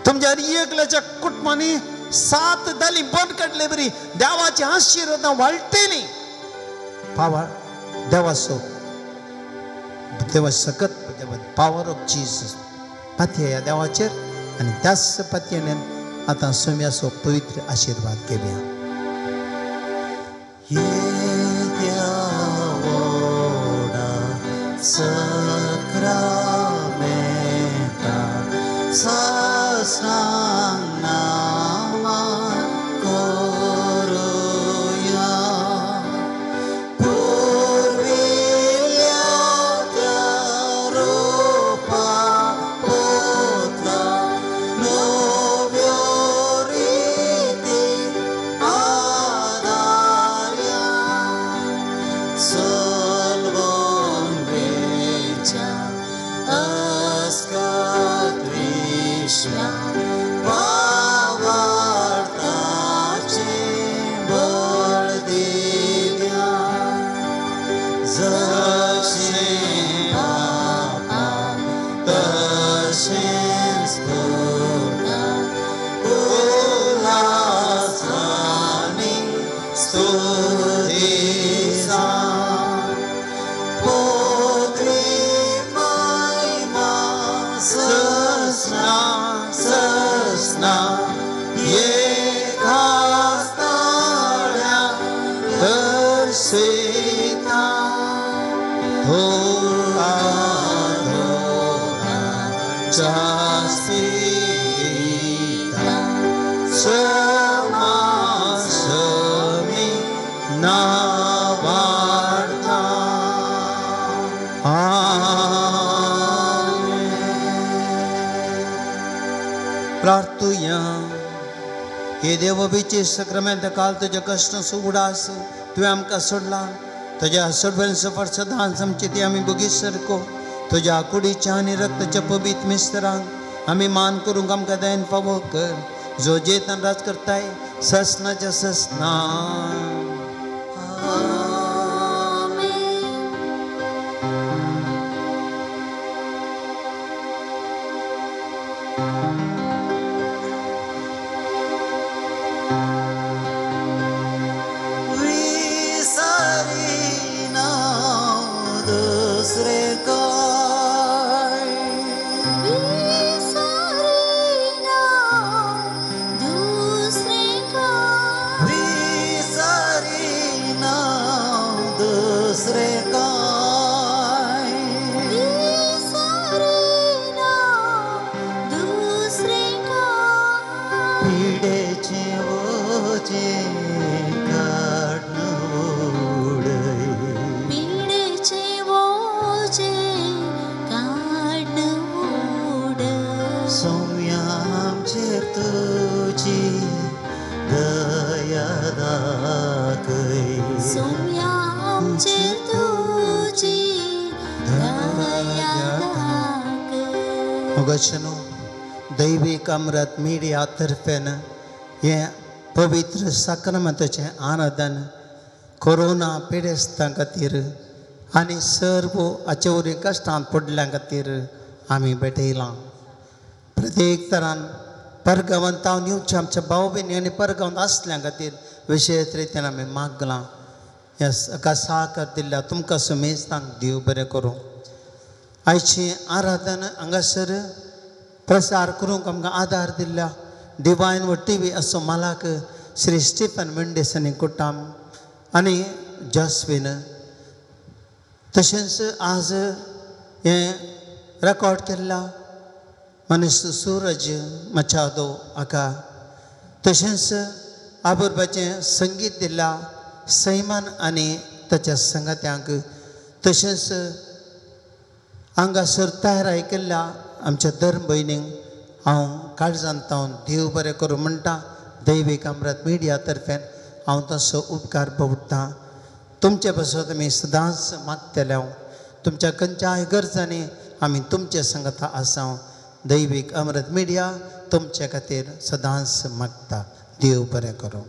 तुमच्या एकल्याच्या कुटुंबांनी 7 दाली भरून काडले बरी देवाची आशिर्वादां वाडटली. पावर देवाचो, देवा सकत देवा, पावर ऑफ जीसस पातये ह्या देवाचेर आनी त्याच पातयेन आतां सोम्याचो पवित्र आशिर्वाद घेवया. येद्या व्हडा सक्रामेंता साष्टांग नामा करुया, पुर्विल्ल्या त्या रूपा पुत्रा नव्यो रिती आदार्या, सलवोन वेच्या अस्कत विश्वा. तुज्या स्पिरितान समा समी नावार्ता. आमेन. प्रार्थुया. हे देव अभिचे सक्रमेंत काल तुज्या कश्ट उडास तुवें आमकां सोडला. तुज्या सोडवेन सफर सदांच आमची ती आमी बोगीस सारको तुज्या कुडीच्या आनी रक्ताच्या पवित्र मिस्तरांक आमी मान करूंक आमकां दयन फावो कर, जो जेतान राज करताय ससनाच्या ससना. विसरिना दुसरे काय, विसरिना दुसरे काय, विसरिना दुसरे काय, विसरिना दुसरे काय. पिडेचे ओझे काडून उडय, पिडेचे ओझे काडून उडय. सौम्या आमचेर तुजी दया दाखय, सोम्या आमचेर तुजी दया दाखय. मोगाचेनो दैवीक अमृत मिडिया तर्फेन हें पवित्र साक्रमेंताचें आराधन कोरोना पिडेस्तां खातीर आनी सर्व हाचे वरवीं कश्टांत पडल्या खातीर आमी भेटयलां. प्रत्येक तरान परगांवांत तावन येवच्या आमच्या भाव भयणी आनी परगांवांत आसल्या खातीर विशेश रितीन आमी मागलां. ह्या हाका साकार दिल्ल्या तुमकां सुमेस्तांक देव बरें करूं. आयचें आराधन हांगासर प्रसार करूंक आमकां आदार दिल्ल्या डिवायन व टी व्ही असो मालाक श्री स्टिफन मेंडीस आनी कुटाम आनी जॉस्विन, तशेंच आज हें रेकॉर्ड केल्ल्या मनीस सूरज मचादो हाका, तशेंच आबुरबाचें संगीत दिल्ल्या सैमान आनी ताच्या संगात्यांक, तशेंच हांगासर तयार केल्ल्या आमच्या धर्म भयणींक हांव काळजांत तावन देव बरें करूं म्हणटा. दैवीक अमृत मिडिया तर्फेन हांव तसो उपकार भोगतां. तुमचे पासत आमी सदांच मागतले हांव तुमच्या खंयच्याय गरजांनी आमी तुमचे संगता आसा. दैवीक अमृत मिडिया तुमचे खातीर सदांच मागता. देव बरें करूं.